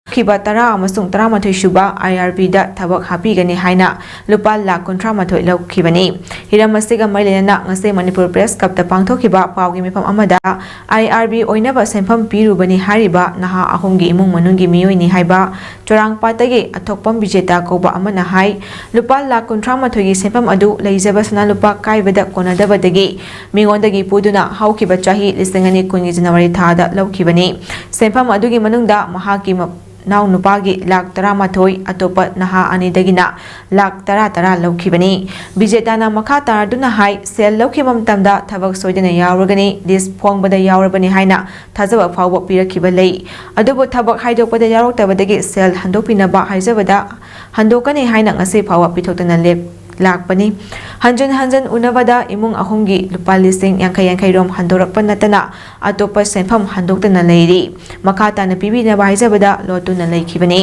ꯍꯧꯈꯤꯕ ꯇꯔꯥ ꯑꯃꯁꯨꯡ ꯇꯔꯥꯃꯥꯊꯣꯏ ꯁꯨꯕ ꯑꯥꯏ ꯑꯥꯔ ꯕꯤꯗ ꯊꯕꯛ ꯍꯥꯞꯄꯤꯒꯅꯤ ꯍꯥꯏꯅ ꯂꯨꯄꯥ ꯂꯥꯈ ꯀꯨꯟꯊ꯭ꯔꯥ ꯃꯥꯊꯣꯏ ꯂꯧꯈꯤꯕꯅꯤ꯫ ꯍꯤꯔꯝ ꯑꯁꯤꯒ ꯃꯔꯤ ꯂꯩꯅꯅ ꯉꯁꯤ ꯃꯅꯤꯄꯨꯔ ꯄ꯭ꯔꯦꯁ ꯀ꯭ꯂꯕꯇ ꯄꯥꯡꯊꯣꯛꯈꯤꯕ ꯄꯥꯎꯒꯤ ꯃꯤꯐꯝ ꯑꯃꯗ ꯑꯥꯏ ꯑꯥꯔ ꯕꯤ ꯑꯣꯏꯅꯕ ꯁꯦꯟꯐꯝ ꯄꯤꯔꯨꯕꯅꯤ ꯍꯥꯏꯔꯤꯕ ꯅꯍꯥ ꯑꯍꯨꯝꯒꯤ ꯏꯃꯨꯡ ꯃꯅꯨꯡꯒꯤ ꯃꯤꯑꯣꯏꯅꯤ ꯍꯥꯏꯕ ꯆꯣꯔꯥꯡꯄꯥꯠꯇꯒꯤ ꯑꯊꯣꯛꯄꯝ ꯕꯤꯖꯦꯇꯥ ꯀꯧꯕ ꯑꯃꯅ ꯍꯥꯏ, ꯂꯨꯄꯥ ꯂꯥꯈ ꯀꯨꯟꯊ꯭ꯔꯥ ꯃꯥꯊꯣꯏꯒꯤ ꯁꯦꯟꯐꯝ ꯑꯗꯨ ꯂꯩꯖꯕ ꯁꯅꯥ ꯂꯨꯄꯥ ꯀꯥꯏꯕꯗ ꯀꯣꯟꯅꯗꯕꯗꯒꯤ ꯃꯤꯉꯣꯟꯗꯒꯤ ꯄꯨꯗꯨꯅ ꯍꯧꯈꯤꯕ ꯆꯍꯤ ꯂꯤꯁꯤꯡ ꯑꯅꯤ ꯀꯨꯟꯒꯤ ꯖꯅꯋꯥꯔꯤ ꯊꯥꯗ ꯂꯧꯈꯤꯕꯅꯤ꯫ ꯁꯦꯟꯐꯝ ꯑꯗꯨꯒꯤ ꯃꯅꯨꯡꯗ ꯃꯍꯥꯛꯀꯤ ꯃ-, ꯃꯅꯥꯎꯅꯨꯄꯥꯒꯤ ꯂꯥꯈ ꯇꯔꯥꯃꯥꯊꯣꯏ, ꯑꯇꯣꯞꯄ ꯅꯍꯥ ꯑꯅꯤꯗꯒꯤꯅ ꯂꯥꯈ ꯇꯔꯥ ꯇꯔꯥ ꯂꯧꯈꯤꯕꯅꯤ꯫ ꯕꯤꯖꯦꯇꯥꯅ ꯃꯈꯥ ꯇꯥꯔꯗꯨꯅ ꯍꯥꯏ, ꯁꯦꯜ ꯂꯧꯈꯤꯕ ꯃꯇꯝꯗ ꯊꯕꯛ ꯁꯣꯏꯗꯅ ꯌꯥꯎꯔꯒꯅꯤ, ꯂꯤꯁ ꯐꯣꯡꯕꯗ ꯌꯥꯎꯔꯕꯅꯤ ꯍꯥꯏꯅ ꯊꯥꯖꯕ ꯐꯥꯎꯕ ꯄꯤꯔꯛꯈꯤꯕ ꯂꯩ꯫ ꯑꯗꯨꯕꯨ ꯊꯕꯛ ꯍꯥꯏꯗꯣꯛꯄꯗ ꯌꯥꯎꯔꯛꯇꯕꯗꯒꯤ ꯁꯦꯜ ꯍꯟꯗꯣꯛꯄꯤꯅꯕ ꯍꯥꯏꯖꯕꯗ ꯍꯟꯗꯣꯛꯀꯅꯤ ꯍꯥꯏꯅ ꯉꯁꯤ ꯐꯥꯎꯕ ꯄꯤꯊꯣꯛꯇꯅ ꯂꯦꯞ-, ꯂꯥꯛꯄꯅꯤ꯫ ꯍꯟꯖꯤꯟ ꯍꯟꯖꯤꯟ ꯎꯅꯕꯗ ꯏꯃꯨꯡ ꯑꯍꯨꯝꯒꯤ ꯂꯨꯄꯥ ꯂꯤꯁꯤꯡ ꯌꯥꯡꯈꯩ ꯌꯥꯡꯈꯩ ꯔꯣꯝ ꯍꯟꯗꯣꯔꯛꯄ ꯅꯠꯇꯅ ꯑꯇꯣꯞꯄ ꯁꯦꯟꯐꯝ ꯍꯟꯗꯣꯛꯇꯅ ꯂꯩꯔꯤ꯫ ꯃꯈꯥ ꯇꯥꯅ ꯄꯤꯕꯤꯅꯕ ꯍꯥꯏꯖꯕꯗ ꯂꯣꯠꯇꯨꯅ ꯂꯩꯈꯤꯕꯅꯤ꯫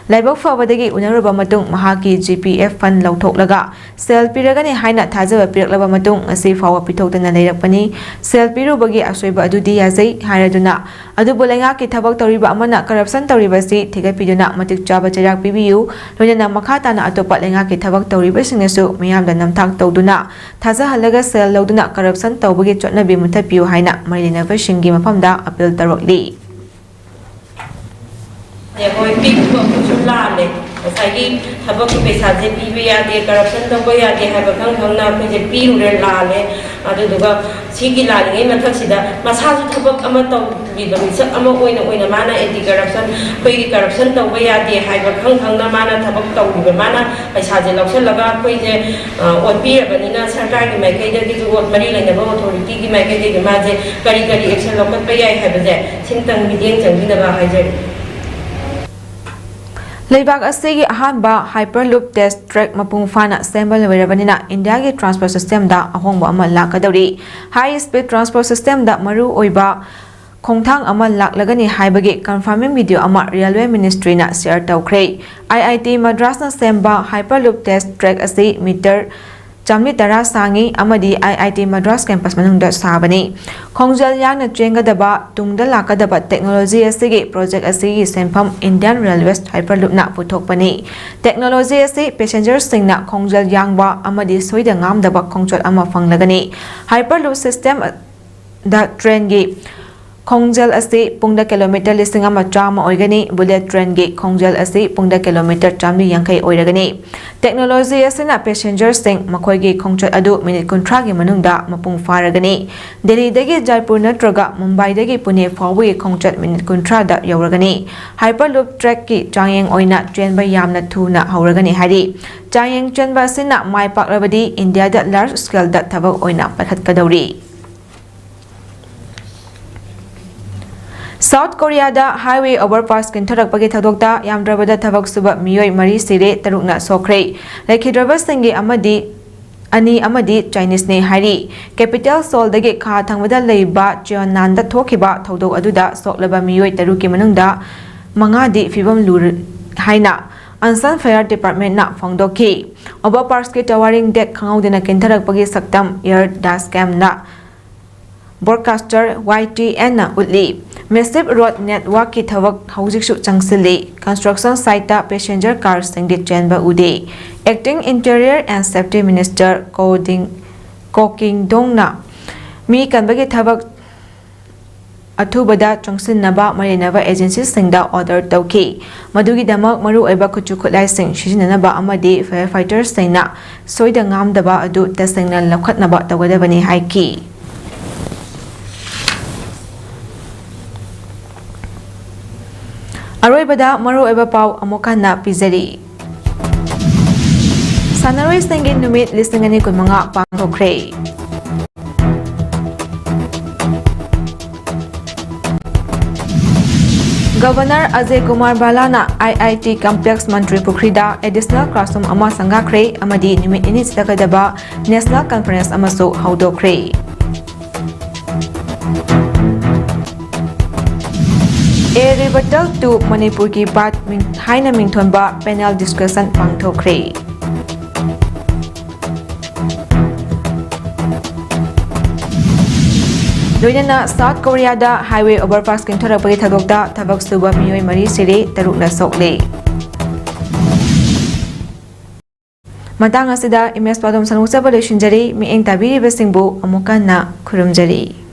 ꯂꯥꯏꯕꯛ ꯐꯕꯗꯒꯤ ꯎꯅꯔꯨꯕ ꯃꯇꯨꯡ ꯃꯍꯥꯛꯀꯤ ꯖꯤ ꯄꯤ ꯑꯦꯐ ꯐꯟ ꯂꯧꯊꯣꯛꯂꯒ ꯁꯦꯜ ꯄꯤꯔꯒꯅꯤ ꯍꯥꯏꯅ ꯊꯥꯖꯕ ꯄꯤꯔꯛꯂꯕ ꯃꯇꯨꯡ ꯉꯁꯤ ꯐꯥꯎꯕ ꯄꯤꯊꯣꯛꯇꯅ ꯂꯩꯔꯛꯄꯅꯤ꯫ ꯁꯦꯜ ꯄꯤꯔꯨꯕꯒꯤ ꯑꯁꯣꯏꯕ ꯑꯗꯨꯗꯤ ꯌꯥꯖꯩ ꯍꯥꯏꯔꯗꯨꯅ, ꯑꯗꯨꯕꯨ ꯂꯩꯉꯥꯛꯀꯤ ꯊꯕꯛ ꯇꯧꯔꯤꯕ ꯑꯃꯅ ꯀꯔꯞꯁꯟ ꯇꯧꯔꯤꯕꯁꯤ ꯊꯤꯒꯠꯄꯤꯗꯨꯅ ꯃꯇꯤꯛ ꯆꯥꯕ ꯆꯩꯔꯥꯛ ꯄꯤꯕꯤꯌꯨ꯫ ꯂꯣꯏꯅꯅ ꯃꯈꯥ ꯇꯥꯅ ꯑꯇꯣꯞꯄ ꯂꯩꯉꯥꯛꯀꯤ ꯊꯕꯛ ꯇꯧꯔꯤꯕꯁꯤꯡꯅꯁꯨ ꯃꯤꯌꯥꯝꯗ ꯅꯝꯊꯥꯛ ꯇꯧꯗꯨꯅ ꯊꯥꯖꯍꯜꯂꯒ ꯁꯦꯜ ꯂꯧꯗꯨꯅ ꯀꯔꯞꯁꯟ ꯇꯧꯕꯒꯤ ꯆꯠꯅꯕꯤ ꯃꯨꯊꯠꯄꯤꯌꯨ ꯍꯥꯏꯅ ꯃꯔꯤ ꯂꯩꯅꯕꯁꯤꯡꯒꯤ ꯃꯐꯝꯗ ꯑꯄꯤꯜ ꯇꯧꯔꯛꯂꯤ꯫ ꯑꯩꯈꯣꯏ ꯄꯤꯛꯄ ꯑꯃꯁꯨ ꯂꯥꯜꯂꯦ꯫ ꯉꯁꯥꯏꯒꯤ ꯊꯕꯛꯀꯤ ꯄꯩꯁꯥꯁꯦ ꯄꯤꯕ ꯌꯥꯗꯦ, ꯀꯔꯞꯁꯟ ꯇꯧꯕ ꯌꯥꯗꯦ ꯍꯥꯏꯕ ꯈꯪ ꯈꯪꯅ ꯑꯩꯈꯣꯏꯁꯦ ꯄꯤꯔꯨꯔꯦ, ꯂꯥꯜꯂꯦ꯫ ꯑꯗꯨꯗꯨꯒ ꯁꯤꯒꯤ ꯂꯥꯜꯂꯤꯉꯩ ꯃꯊꯛꯁꯤꯗ ꯃꯁꯥꯁꯨ ꯊꯕꯛ ꯑꯃ ꯇꯧꯕꯤꯕ ꯃꯤꯁꯛ ꯑꯃ ꯑꯣꯏꯅ ꯑꯣꯏꯅ ꯃꯥꯅ ꯑꯦꯟꯇꯤ ꯀꯔꯞꯁꯟ, ꯑꯩꯈꯣꯏꯒꯤ ꯀꯔꯞꯁꯟ ꯇꯧꯕ ꯌꯥꯗꯦ ꯍꯥꯏꯕ ꯈꯪ ꯈꯪꯅ ꯃꯥꯅ ꯊꯕꯛ ꯇꯧꯔꯤꯕ, ꯃꯥꯅ ꯄꯩꯁꯥꯁꯦ ꯂꯧꯁꯤꯜꯂꯒ ꯑꯩꯈꯣꯏꯁꯦ ꯑꯣꯠꯄꯤꯔꯕꯅꯤꯅ ꯁꯔꯀꯥꯔꯒꯤ ꯃꯥꯏꯀꯩꯗꯒꯤꯁꯨ ꯃꯔꯤ ꯂꯩꯅꯕ ꯑꯣꯊꯣꯔꯤꯇꯤꯒꯤ ꯃꯥꯏꯀꯩꯗꯒꯤ ꯃꯥꯁꯦ ꯀꯔꯤ ꯀꯔꯤ ꯑꯦꯛꯁꯟ ꯂꯧꯈꯠꯄ ꯌꯥꯏ ꯍꯥꯏꯕꯁꯦ ꯁꯤꯝꯇꯪ ꯃꯤꯠꯌꯦꯡ ꯆꯪꯕꯤꯅꯕ ꯍꯥꯏꯖꯔꯤ꯫ ꯂꯩꯕꯥꯛ ꯑꯁꯤꯒꯤ ꯑꯍꯥꯟꯕ Hyperloop test track ꯃꯄꯨꯡ ꯐꯥꯅ ꯁꯦꯝꯕ ꯂꯣꯏꯔꯕꯅꯤꯅ ꯏꯟꯗꯤꯌꯥꯒꯤ ꯇ꯭ꯔꯥꯟꯁꯄꯣꯔꯠ ꯁꯤꯁꯇꯦꯝꯗ ꯑꯍꯣꯡꯕ ꯑꯃ ꯂꯥꯛꯀꯗꯧꯔꯤ꯫ High speed transport system ꯗ ꯃꯔꯨ ꯑꯣꯏꯕ ꯈꯣꯡꯊꯥꯡ ꯑꯃ ꯂꯥꯛꯂꯒꯅꯤ ꯍꯥꯏꯕꯒꯤ confirming video ꯑꯃ Railway Ministry ꯅ share ꯇꯧꯈ꯭ꯔꯦ꯫ IIT Madras ꯅ ꯁꯦꯝꯕ Hyperloop test track ꯑꯁꯤ meter ꯆꯥꯃꯔꯤ ꯇꯔꯥ ꯁꯥꯡꯏ ꯑꯃꯗꯤ IIT Madras campus ꯃꯅꯨꯡꯗ ꯁꯥꯕꯅꯤ꯫ ꯈꯣꯡꯖꯦꯜ ꯌꯥꯡꯅ ꯆꯦꯟꯒꯗꯕ ꯇꯨꯡꯗ ꯂꯥꯛꯀꯗꯕ technology ꯑꯁꯤꯒꯤ project ꯑꯁꯤꯒꯤ ꯁꯦꯟꯐꯝ Indian Railways Hyperloop ꯅ ꯄꯨꯊꯣꯛꯄꯅꯤ꯫ Technology ꯑꯁꯤ passenger ꯁꯤꯡꯅ ꯈꯣꯡꯖꯦꯜ ꯌꯥꯡꯕ ꯑꯃꯗꯤ ꯁꯣꯏꯗ ꯉꯥꯝꯗꯕ ꯈꯣꯡꯆꯠ ꯑꯃ ꯐꯪꯂꯒꯅꯤ꯫ Hyperloop system ꯗ train ꯒꯤ ꯈꯣꯡꯖꯦꯜ ꯑꯁꯤ ꯄꯨꯡꯗ kilometre ꯂꯤꯁꯤꯡ ꯑꯃ ꯆꯥꯝꯃ ꯑꯣꯏꯒꯅꯤ꯫ Bullet train ꯒꯤ ꯈꯣꯡꯖꯦꯜ ꯑꯁꯤ ꯄꯨꯡꯗ kilometre ꯆꯥꯃꯔꯤ ꯌꯥꯡꯈꯩ ꯑꯣꯏꯔꯒꯅꯤ꯫ Technology ꯑꯁꯤꯅ passenger ꯁꯤꯡ ꯃꯈꯣꯏꯒꯤ ꯈꯣꯡꯆꯠ ꯑꯗꯨ minute ꯀꯨꯟꯊ꯭ꯔꯥꯒꯤ ꯃꯅꯨꯡꯗ ꯃꯄꯨꯡ ꯐꯥꯔꯒꯅꯤ꯫ ꯗꯦꯜꯂꯤꯗꯒꯤ ꯖꯥꯏꯄꯨꯔ ꯅꯠꯇ꯭ꯔꯒ ꯃꯨꯝꯕꯥꯏꯗꯒꯤ ꯄꯨꯅꯦ ꯐꯥꯎꯕꯒꯤ ꯈꯣꯡꯆꯠ minute ꯀꯨꯟꯊ꯭ꯔꯥꯗ ꯌꯧꯔꯒꯅꯤ꯫ Hyperloop track ꯀꯤ ꯆꯥꯡꯌꯦꯡ ꯑꯣꯏꯅ ꯆꯦꯟꯕ ꯌꯥꯝꯅ ꯊꯨꯅ ꯍꯧꯔꯒꯅꯤ ꯍꯥꯏꯔꯤ꯫ ꯆꯥꯡꯌꯦꯡ ꯆꯦꯟꯕ ꯑꯁꯤꯅ ꯃꯥꯏ ꯄꯥꯛꯂꯕꯗꯤ ꯏꯟꯗꯤꯌꯥꯗ large scale ꯗ ꯊꯕꯛ ꯑꯣꯏꯅ ꯄꯥꯏꯈꯠꯀꯗꯧꯔꯤ꯫ ꯁꯥꯎꯠ ꯀꯣꯔꯤꯌꯥꯗ highway overpass ꯀꯤꯟꯊꯔꯛꯄꯒꯤ ꯊꯧꯗꯣꯛꯇ ꯌꯥꯝꯗ꯭ꯔꯕꯗ ꯊꯕꯛ ꯁꯨꯕ ꯃꯤꯑꯣꯏ ꯃꯔꯤ ꯁꯤꯔꯦ, ꯇꯔꯨꯛꯅ ꯁꯣꯛꯈ꯭ꯔꯦ꯫ ꯂꯩꯈꯤꯗ꯭ꯔꯕꯁꯤꯡꯒꯤ ꯑꯃꯗꯤ ꯑꯅꯤ ꯑꯃꯗꯤ Chinese ꯅꯤ ꯍꯥꯏꯔꯤ꯫ Capital Seoul ꯗꯒꯤ ꯈꯥ ꯊꯪꯕꯗ ꯂꯩꯕ Cheonan ꯗ ꯊꯣꯛꯈꯤꯕ ꯊꯧꯗꯣꯛ ꯑꯗꯨꯗ ꯁꯣꯛꯂꯕ ꯃꯤꯑꯣꯏ ꯇꯔꯨꯛꯀꯤ ꯃꯅꯨꯡꯗ ꯃꯉꯥꯗꯤ ꯐꯤꯕꯝ ꯂꯨꯔꯦ ꯍꯥꯏꯅ Unsung Fire Department ꯅ ꯐꯣꯡꯗꯣꯛꯈꯤ꯫ Overpass ꯀꯤ towering deck ꯈꯪꯍꯧꯗꯅ ꯀꯤꯟꯊꯔꯛꯄꯒꯤ ꯁꯛꯇꯝ air dash cam ꯅ broadcaster Y T N ꯅ ꯎꯠꯂꯤ꯫ Massive road network ꯀꯤ ꯊꯕꯛ ꯍꯧꯖꯤꯛꯁꯨ ꯆꯪꯁꯤꯜꯂꯤ꯫ Construction site ꯇ passenger car ꯁꯤꯡꯗꯤ ꯆꯦꯟꯕ ꯎꯗꯦ꯫ Acting Interior and Safety Minister Ko Ding, Ko King Dong ꯅ ꯃꯤ ꯀꯟꯕꯒꯤ ꯊꯕꯛ ꯑꯊꯨꯕꯗ ꯆꯪꯁꯤꯟꯅꯕ ꯃꯔꯤ ꯂꯩꯅꯕ agencyꯁꯤꯡꯗ order ꯇꯧꯈꯤ꯫ ꯃꯗꯨꯒꯤꯗꯃꯛ ꯃꯔꯨꯑꯣꯏꯕ ꯈꯨꯠꯁꯨ ꯈꯨꯠꯂꯥꯏꯁꯤꯡ ꯁꯤꯖꯤꯟꯅꯅꯕ ꯑꯃꯗꯤ firefightersꯁꯤꯡꯅ ꯁꯣꯏꯗ ꯉꯥꯝꯗꯕ ꯑꯗꯨ ꯇꯁꯦꯡꯅ ꯂꯧꯈꯠꯅꯕ ꯇꯧꯒꯗꯕꯅꯤ ꯍꯥꯏꯈꯤ꯫ ꯑꯔꯣꯏꯕꯗ ꯃꯔꯨꯑꯣꯏꯕ ꯄꯥꯎ ꯑꯃꯨꯛ ꯍꯟꯅ ꯄꯤꯖꯔꯤ꯫ ꯁꯥꯟꯅꯔꯣꯏꯁꯤꯡꯒꯤ ꯅꯨꯃꯤꯠ ꯂꯤꯁꯤꯡ ꯑꯅꯤ ꯀꯨꯟꯃꯉꯥ ꯄꯥꯡꯊꯣꯛꯈ꯭ꯔꯦ꯫ Governor Ajay Kumar ꯚꯜꯂꯥꯅ IIT complex ꯃꯟꯇ꯭ꯔꯤ ꯄꯨꯈ꯭ꯔꯤꯗ additional classroom ꯑꯃ ꯁꯪꯒꯥꯈ꯭ꯔꯦ ꯑꯃꯗꯤ ꯅꯨꯃꯤꯠ ꯅꯤꯅꯤ ꯆꯠꯊꯒꯗꯕ national conference ꯑꯃꯁꯨ ꯍꯧꯗꯣꯛꯈ꯭ꯔꯦ꯫ A Rebuttal to ꯃꯅꯤꯄꯨꯔꯒꯤ ꯄꯥꯠ ꯃꯤꯡ-, ꯍꯥꯏꯅ ꯃꯤꯡꯊꯣꯟꯕ panel discussion ꯄꯥꯡꯊꯣꯛꯈ꯭ꯔꯦ꯫ ꯂꯣꯏꯅꯅ ꯁꯥꯎꯠ ꯀꯣꯔꯤꯌꯥꯗ highway overpass ꯀꯤꯟꯊꯣꯔꯛꯄꯒꯤ ꯊꯧꯗꯣꯛꯇ ꯊꯕꯛ ꯁꯨꯕ ꯃꯤꯑꯣꯏ ꯃꯔꯤ ꯁꯤꯔꯦ, ꯇꯔꯨꯛꯅ ꯁꯣꯛꯂꯦ꯫ ꯃꯇꯥꯡ ꯑꯁꯤꯗ ꯏꯃꯦꯖ ꯄꯥꯎꯗꯝ ꯁꯟꯗꯣꯛꯆꯕ ꯂꯣꯏꯁꯤꯟꯖꯔꯤ꯫ ꯃꯤꯠꯌꯦꯡ ꯇꯥꯕꯤꯔꯤꯕꯁꯤꯡꯕꯨ ꯑꯃꯨꯛ ꯍꯟꯅ ꯈꯨꯔꯨꯝꯖꯔꯤ꯫